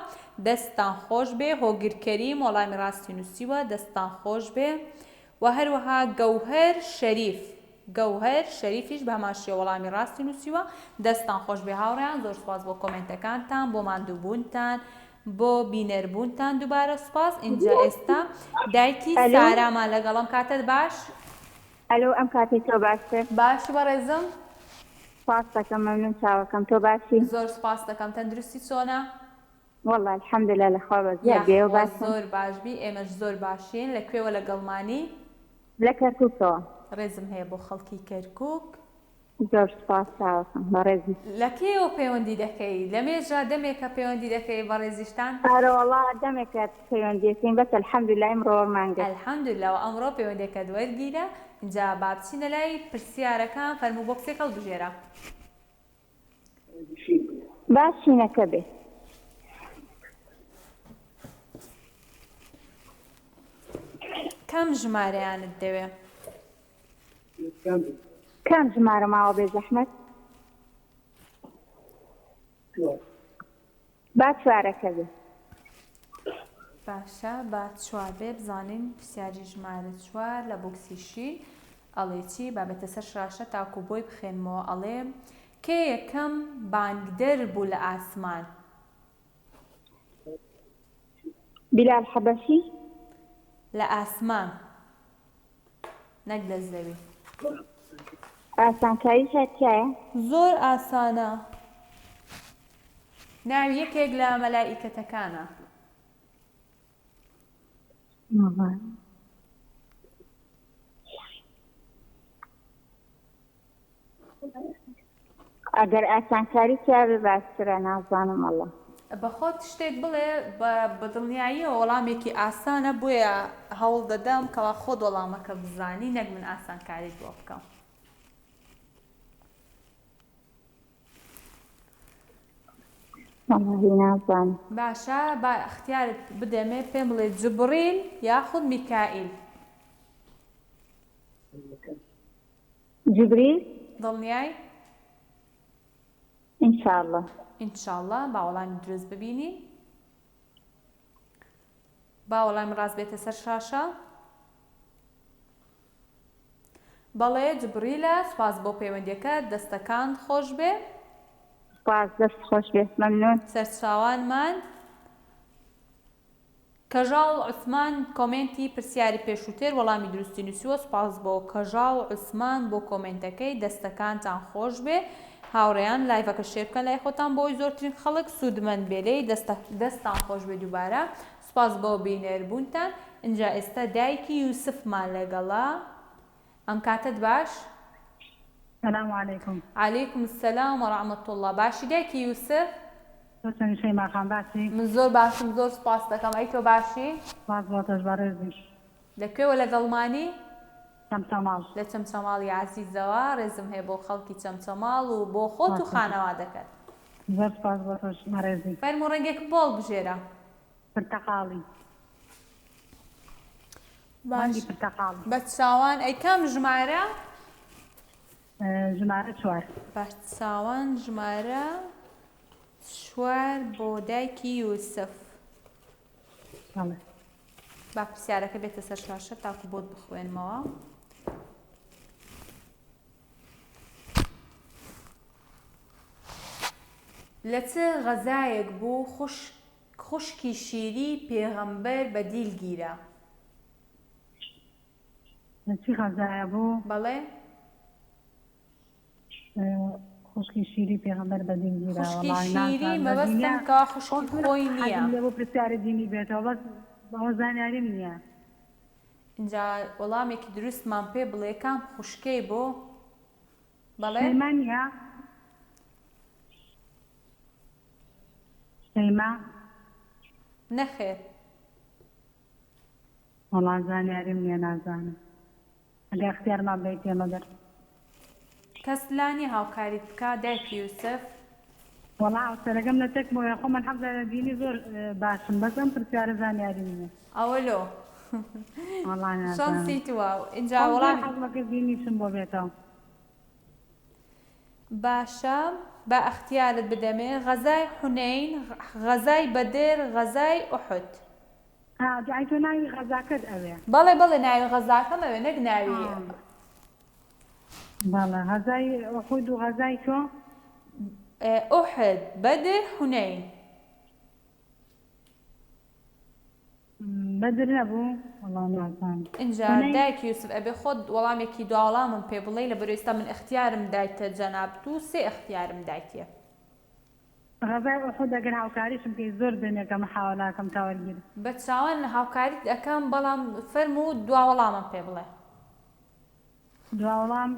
دەستتان خۆش بێ هۆگر کەریم وەڵامی ڕاستی نووسیوە دەستتان خۆش بێ وە هەروەها گەوهەر شەریف گەوهەر شەریفیش بە هەمان شێوە وەڵامی ڕاستی نووسیوە دەستتان خۆش بێ هاوڕێیان زۆر سوپاس بۆ کۆمێنتەکانتان بۆ ماندووبوونتان بۆ بینەر بوونتان دووبارە سوپاس ئینجا ئێستا دایکی سارامان لەگەڵم کاتت باش. ئەلۆ ئەم کاتەی تۆ باشتر. باشی بەڕێزم. سوپاست دەکەم مەمنون چاوەکەم تۆ باشی. زۆر سوپاست دەکەم تەندروستی چۆنە؟ وەڵا الحمدللە لەخوا بەزیاد بێ ئێوە یاخوا باشن؟ زۆر باش بی ئێمەش زۆر باشین لە کوێوە لەگەڵمانی؟ لە کەرکوکەوە. ڕێزم هەیە بۆ خەڵکی کەرکوک. زۆر سوپاس چاوەکەم بەڕێزی. لە کەیەوە پەیوەندی دەکەی؟ لەمێژە دەمێکە پەیوەندی دەکەی بەڕێزیشتان؟ ئەرەوەڵا دەمێکە پەیوەندیەکەین بەس الحمدللە ئیمڕۆ وەرمان گرت. الحمدللە وە ئەمڕۆ پەیوەندیەکەت وەرگیرا ئینجا با بچینە لای پرسیارەکان فەرموو بۆکسێک هەڵبژێرە. با شینەکە بێ. کام ژمارەیانت دەوێ؟ کام ژمارە ماوە بێ زەحمەت؟ با چوارەکە بێ. باشە با چوار بێ بزانین پرسیاری ژمارە چوار لە بۆکسی شین ئەڵێ چی با بێتە سەر شاشە تاکو بۆی بخێنمەوە ئەڵێ کێ یەکەم بانگدەر بوو لە ئاسمان؟ بیلال حەبەشی. لە ئاسمان نەک لە زەوی. ئاسانکاری هەر تیایە؟ زۆر ئاسانە ناوی یەکێک لە مەلائیکەتەکانە. ئەگەر ئاسانکاری تیابێ باشترە نازانم وەڵا. بەخۆت شتێک بڵێ بە دڵنیاییەوە وەڵامێکی ئاسانە بۆیە هەوڵ دەدەم کەوا خۆت وەڵامەکە بزانی نەک من ئاسانکاریت بۆ بکەم. وەڵاهی نازانم. باشە با ئەختیارت بدەمێ پێم بڵێ جبڕیل یاخود میکائیل؟ جبریل. دڵنیای؟ ان شاء اللە. ان شاء اللە با وەڵامی دروست ببینین. با وەڵامی ڕاست بێتە سەر شاشە. بەڵێ جبریلە سوپاس بۆ پەیوەندیەکەت دەستەکانت خۆشبێ. سوپاس دەست خۆشبێ مەمنون. سەرچاوانمان. کەژاڵ عوسمان کۆمێنتی پرسیاری پێشووتر وەڵامی دروستی نووسیوە سوپاس بۆ کەژاڵ عوسمان بۆ کۆمێنتەکەی دەستەکانتان خۆشبێ هاوڕێیان لایڤەکە share بکەن لای خۆتان بۆی زۆرترین خەڵک سوودمەند بێ لێی دەستان خۆشبێ دووبارە سوپاس بۆ بینەر بوونتان ئینجا ئێستا دایکی یوسفمان لەگەڵە ئەم کاتەت باش. سلام علیکم. علیکم السلام و رحمة اللە باشی دایکی یوسف؟ تۆ چۆنی شەیما خان باشی؟ من زۆر باشم زۆر سوپاست دەکەم ئەی تۆ باشی؟ سوپاس بۆ تۆش بەڕێزی. لە کوێوە لەگەڵمانی؟ چەمچەماڵ. لە چەمچەماڵی عەزیزەوە ڕێزم هەیە بۆ خەڵکی چەمچەماڵ و بۆ خۆت و خانەوادەکەت. زۆر سوپاس بۆ تۆش بەڕێزی. فەرموو ڕەنگێکم بۆ هەڵبژێرە. پرتەقاڵی. باش ڕەنگی پرتەقاڵی. بە چاوان ئەی کام ژمارە؟ ژمارە چوار. بە چاوان ژمارە چوار بۆ دایکی یوسف. بەڵێ. با پرسیارەکە بێتە سەر شاشە تاکو بۆت بخوێنمەوە. لە چ غەزایەک بوو خوشکی شیری پێغەمبەر بە دیل گیرا؟ لە چی غەزایە بوو؟ بەڵێ. خوشکی شیری پێغەمبەر بە دیل گیرا؟ خوشکی وەڵای شیری نازانم بە مەبەستم دینە کەوا خوشکی خۆش من خۆی نییە. حەزم لێ بوو پرسیاری دینی بێتەوە بەس ئەوە زانیاریم نییە. ئینجا وەڵامێکی دروستمان پێ بڵێ کام خوشکەی بۆ؟ بەڵێ. شەیما نییە؟ شەیما. نەخێر. وەڵا زانیاریم نیە نازانم ئەگەر اختیارمان بەیتێ مەگەر. کەس لا نیە هاوکاریت بکا دایکی یوسف؟ وەڵا هاوسەرەکەم لە تەک بۆیە خۆم الحمدللە لە دینی زۆر باشم بەس ئەم پرسیارە زانیاریم نیە. ئەوە لۆ؟ وەڵا نازانم. شەنسی توە ئینجا خۆم زۆر وەڵامی. حەزمە کەس دینیشم بۆ بێتەوە. باشە با ئەختیارت بدەمێ غەزای حونەین غەزای بەدر غەزای ئوحد. ها جا تۆ ناوی غەزاکەت ئەوێ. بەڵێ بەڵێ ناوی غەزاکەم ئەوێ نەک ناوی. بەڵێ غەزای ئوحود و غەزای تۆ. ئوحد بەدر حونەین. بەدر نەبوو وەڵا نازانم. ئینجا دایک یوسف ئەبێ خۆت وەڵامێکی دواوەڵامم پێ بڵێی لەبەر ئێستا من ئیختیارم دایتە جەنابت و سێ ئیختیارم دایتێ. غەزای ئوحود ئەگەر هاوکاریشم بکەی زۆر دەمێکە محاوەلە ئەکەم تا وەرگرم. بە چاوان هاوکاریت ئەکەم بەڵام فەرموو دوا وەڵامم پێ بڵێ. دوا وەڵام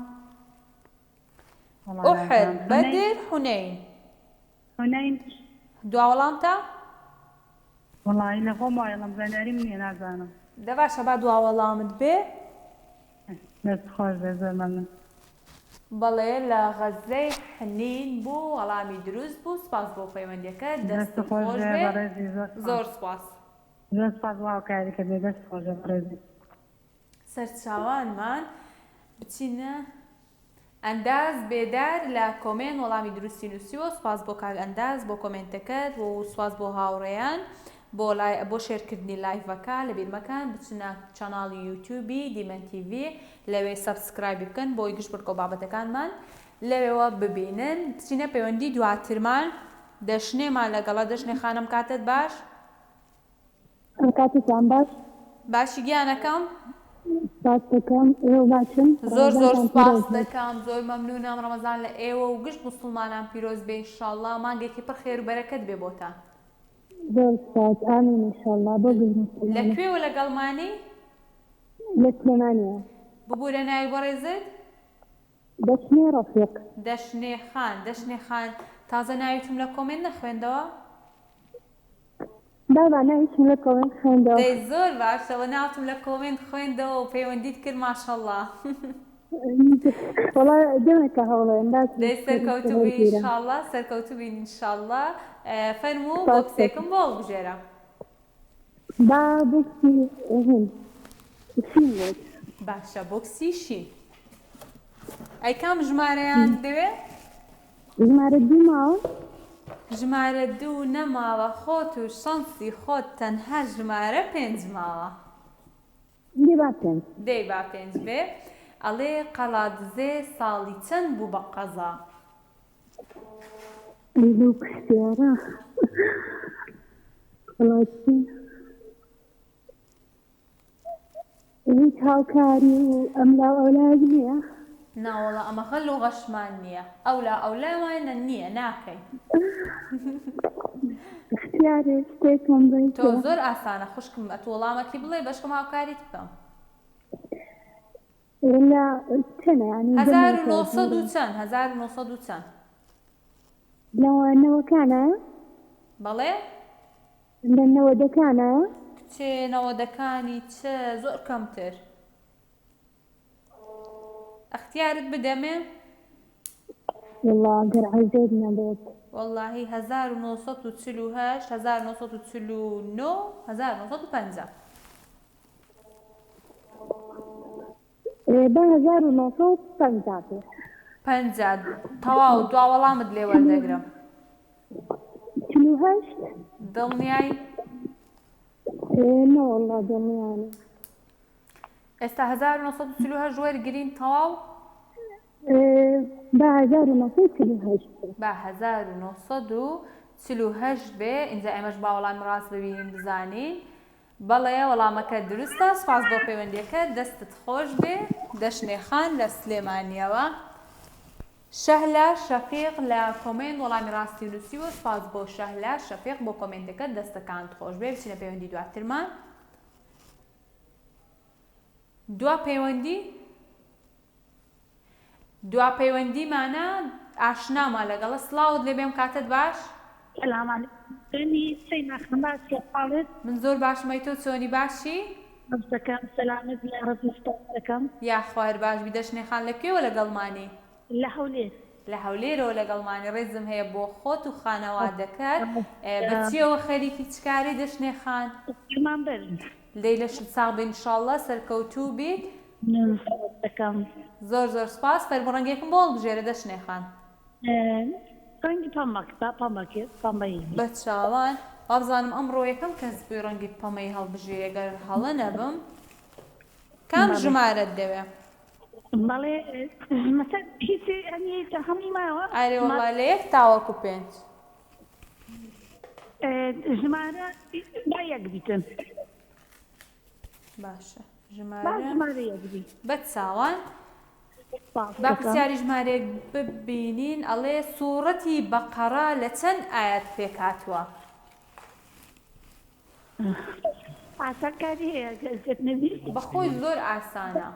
وەڵا ئوحد، نازانم حونەین. بەدر، حونەین. حونەین. دوا وەڵامتە؟ وەڵایی لە خۆم وایەڵم زانیاریم نیە نازانم. دە باشە با دوا وەڵامت بێ. دەست خۆش بێ زۆر مەمنون. بەڵێ لە غەزەی حنین بوو وەڵامی دروست بوو سوپاس بۆ پەیوەندیەکەت دەست دەستت خۆش خۆش بێ بێ بەڕێزی زۆر سوپاس. زۆر سوپاس. زۆر سوپاس بۆ هاوکاری کردنی دەست خۆش بێ بەڕێزی. سەرچاوانمان بچینە ئەنداز بێدار لە کۆمێنت وەڵامی دروستی نووسیوە سوپاس بۆ کاک ئەنداز بۆ کۆمێنتەکەت و سوپاس بۆ هاوڕێیان بۆ لای بۆ share کردنی live ەکە لەبیر مەکەن بچنە channel ی یوتیوبی دیمەن تیڤی لەوێ subscribe ی بکەن بۆی گشت بڕگە و بابەتەکانمان لەوێوە ببینن بچینە پەیوەندی دواترمان دەشنێمان لەگەڵە دەشنێ خانم کاتت باش کاتتان باش. باشی گیانەکەم؟ سپاس دەکەم ئێوە باشن؟ زۆر زۆر ڕەمەزانتان سپاس پیرۆز بێت. دەکەم زۆر مەمنونم ڕەمەزان لە ئێوە و گشت موسڵمانان پیرۆز بێ انشاللە مانگێکی پڕ خێر و بەرەکەت بێ بۆتان. زۆر سپاس ئامین انشاللە بۆ گشت لە موسڵمانان. کوێوە لەگەڵمانی؟ لە سلێمانیەوە. ببورە ناوی بەڕێزت؟ دەشنێ ڕەفیق. دەشنێ خان دەشنێ خان تازە ناویتم لە کۆمێنت نەخوێندەوە؟ بابا ناویشم لە کۆمێنت خوێندەوە. دەی زۆر باشە وە ناوتم لە کۆمێنت خوێندەوە و پەیوەندیت کرد ماشەڵا. وەڵا دەمێکە هەوڵێم باش دەی سەرکەوتوو بی وەرگیرم. انشاءاللە سەرکەوتوو بین انشاءاللە فەرموو سپاس بۆکسێکم دەکەم. بۆ هەڵبژێرە. با بۆکسی هین شین بێت. باشە بۆکسی شین. ئەی کام ژمارەیان دەوێ؟ ژمارە دوو ماوە؟ ژمارە دوو نەماوە خۆت و شەنسی خۆت تەنها ژمارە پێنج ماوە. دەی با پێنج. دەی با پێنج بێ. ئەڵێ قەڵادزێ ساڵی چەند بوو بە قەزا؟ ئەی لەو پرسیارە قەڵادزێ. هیچ هاوکاری و ئەملا و ئەولایەک نییە؟ ناوەڵا ئەمە غەل و غەشمان نییە ئەولا ئەولامان نییە ناکەین. اختیارێ شتێکم تۆ بەیتێ. زۆر ئاسانە خوشکم ئەتوو وەڵامەکی بڵێ بەشکم هاوکاریت بکەم. لە چەنە یانی دەمێکە 1900 و دوورە. چەند 1900 و چەند؟ لە نەوەکانە؟ بەڵێ؟ لە نەوەدەکانە؟ کچێ نەوەدەکانی چ زۆر کەمتر. ئەختیارت بدەمێ؟ وەڵا گەر عەزێت نەبێت. وەڵاهی 1948 1949 1950. با 1950 بێ. 50 تەواو دوا وەڵامت لێ وەردەگرم. 48؟ دڵنیای؟ نەوەڵا دڵنیا نیم. ئێستا 1948 وەرگرین تەواو؟ با 1948 بێ. با 1948 بێ ئینجا ئێمەش با وەڵامی ڕاست ببینین بزانین. بەڵێ وەڵامەکە دروستە سوپاس بۆ پەیوەندیەکەت دەستت خۆش بێ دەشنێ خان لە سلێمانیەوە. شەهلا شەفیق لە کۆمێنت وەڵامی ڕاستی نووسیوە سوپاس بۆ شەهلا شەفیق بۆ کۆمێنتەکەت دەستەکانت خۆش بێ بچینە پەیوەندی دواترمان دوا پەیوەندی دوا پەیوەندیمانە ئاشنامان لەگەڵە سڵاوت لێ بێم کاتت باش سلام علیکم چۆنی سەیما خان باشی حاڵت من زۆر باشم ئەی تۆ چۆنی باشی؟ سپاس دەکەم سەلامەت بی یاڕەبی سپاس دەکەم. یاخوا هەر باش بی دەشنێ خان لە کوێوە لەگەڵمانی؟ لە هەولێر. لە هەولێرەوە لەگەڵمانی ڕێزم هەیە بۆ خۆت و خانەوادەکەت بە چیەوە خەریکی چ کاری دەشنێ خان؟ فەرمانبەرم. دەی لەشت ساغ بێ انشاللە سەرکەوتوو بیت. سپاس دەکەم. زۆر زۆر سپاس فەرموو ڕەنگێکم بۆ هەڵبژێرە دەشنێ خان. ڕەنگی پەمەک با پەمەکێ پەمەیی بی. بە چاوان وابزانم ئەمڕۆ یەکەم کەس بووی ڕەنگی پەمەیی هەڵبژێری گەر هەڵە نەبم کام بەڵێ. ژمارەت دەوێ؟ بەڵێ مەسەل هیچ ئەنی هەمووی ماوە ئەرێ وەڵا لە یەک تاوەکو پێنج. ژمارە با یەک بیتن. باشە با ژمارە یەک بی. بە چاوان با پرسیاری ژمارەیەک ببینین ئەڵێ سوڕەتی بەقەڕە لە چەند ئایەت پێکهاتووە؟ ئاسانکاری هەیە گەر نەبی؟ بەخۆی زۆر ئاسانە.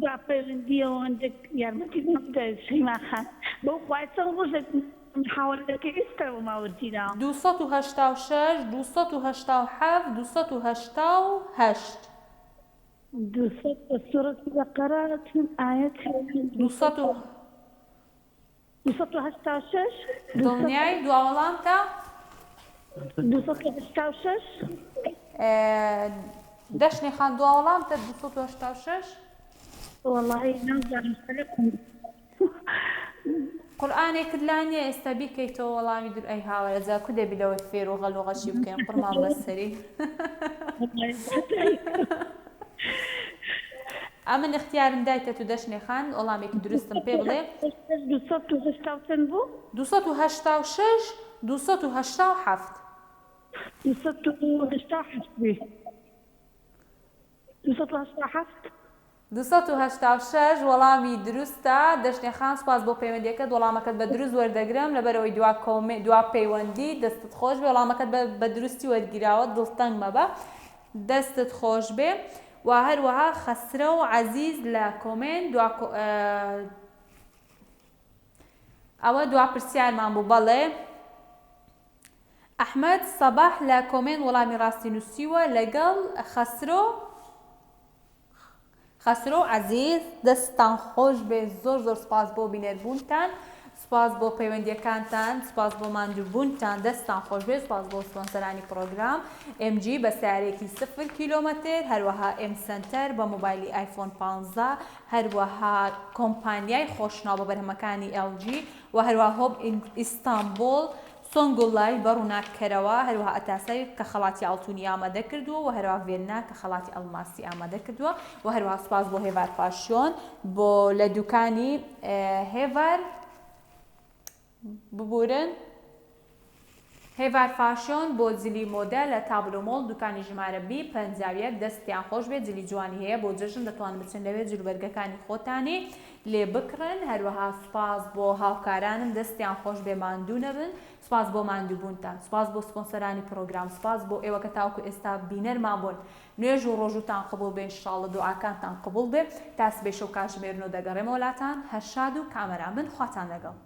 با پەیوەندیەوە هەندێک یارمەتیمان بدە شەیما خان بەو خوایە چەند ڕۆژێک محاوەلە دەکەی ئێستا بۆ ماوەرگیراوە. 286 287 288. 200 سورەتی بەقەرە چەند ئایەت هەیە؟ 200 و. 286. دڵنیای دوا وەڵامتە؟ 286. دەشنێ خان دوا وەڵامتە 286؟ وەڵاهی نازانم خەریکم. قورئانێکت لا نییە ئێستا بیکەیتەوە وەڵامی در ئەی هاوارە جا کو دەبی لەوەی فێر و غەل و غەشی بکەین قڕمان بەسەری ئەمن اختیارم دایتە تو دەشنێ خان وەڵامێکی دروستم پێ بڵێ. 280 و چەند بوو؟ 286 287. 287 بی. 287. 286 وەڵامی دروستە دەشنێ خان سوپاس بۆ پەیوەندیەکەت وەڵامەکەت بە دروست وەردەگرم لەبەرئەوەی دوا کۆمێ دوا پەیوەندی دەستت خۆش بێ وەڵامەکەت بە بە دروستی وەرگیراوە دڵتەنگ مەبە دەستت خۆش بێ و هەروەها خەسرەو عەزیز لە کۆمێنت دوا ئەوە دوا پرسیارمان بوو بەڵێ ئەحمەد سەباح لە کۆمێنت وەڵامی ڕاستی نووسیوە لەگەڵ خەسرۆ خەسرۆ عەزیز دەستتان خۆش بێ زۆر زۆر سپاس بۆ بینەر بوونتان سپاس بۆ پەیوەندیەکانتان سپاس بۆ ماندووبوونتان دەستتان خۆش بێ سپاس بۆ سپۆنسەرانی پڕۆگرام ئێم جی بە سەیارەیەکی سفر کیلۆمەتر هەروەها ئێم سەنتەر بە مۆبایلی ئایفۆن 15 هەروەها کۆمپانیای خۆشناو بە بەرهەمەکانی ئێڵ جی و هەروەها هۆب ئیستانبوڵ سۆنگوڵای بە ڕووناککەرەوە، هەروەها ئەتاسای کە خەڵاتی ئاڵتوونی ئامادە کردووە و هەروەها ڤێلنا کە خەڵاتی ئەڵماسی ئامادە کردووە و هەروەها سوپاس بۆ هێڤار فاشیۆن بۆ لە دوکانی هێڤار ببورن هێڤار فاشیۆن بۆ جلی مۆدە لە تابلۆ مۆڵ دوکانی ژمارە بی 51 دەستیان خۆش بێت جلی جوانی هەیە بۆ جەژن دەتوانن بچن لەوێ جلوبەرگەکانی خۆتانی لێ بکڕن هەروەها سوپاس بۆ هاوکارانم دەستیان خۆش بێ ماندوو نەبن سوپاس بۆ ماندووبوونتان سوپاس بۆ سپۆنسەرانی پڕۆگرام سوپاس بۆ ئێوە کە تاوەکو ئێستا بینەرمان بوون نوێژ و ڕۆژووتان قبوڵ بێ ان شاءاللە دوعاکانتان قبوڵ بێ تا سبەی شەو کاتژمێر نۆ دەگەڕێمەوە لاتان هەر شاد و کامەران بن خواتان لەگەڵ.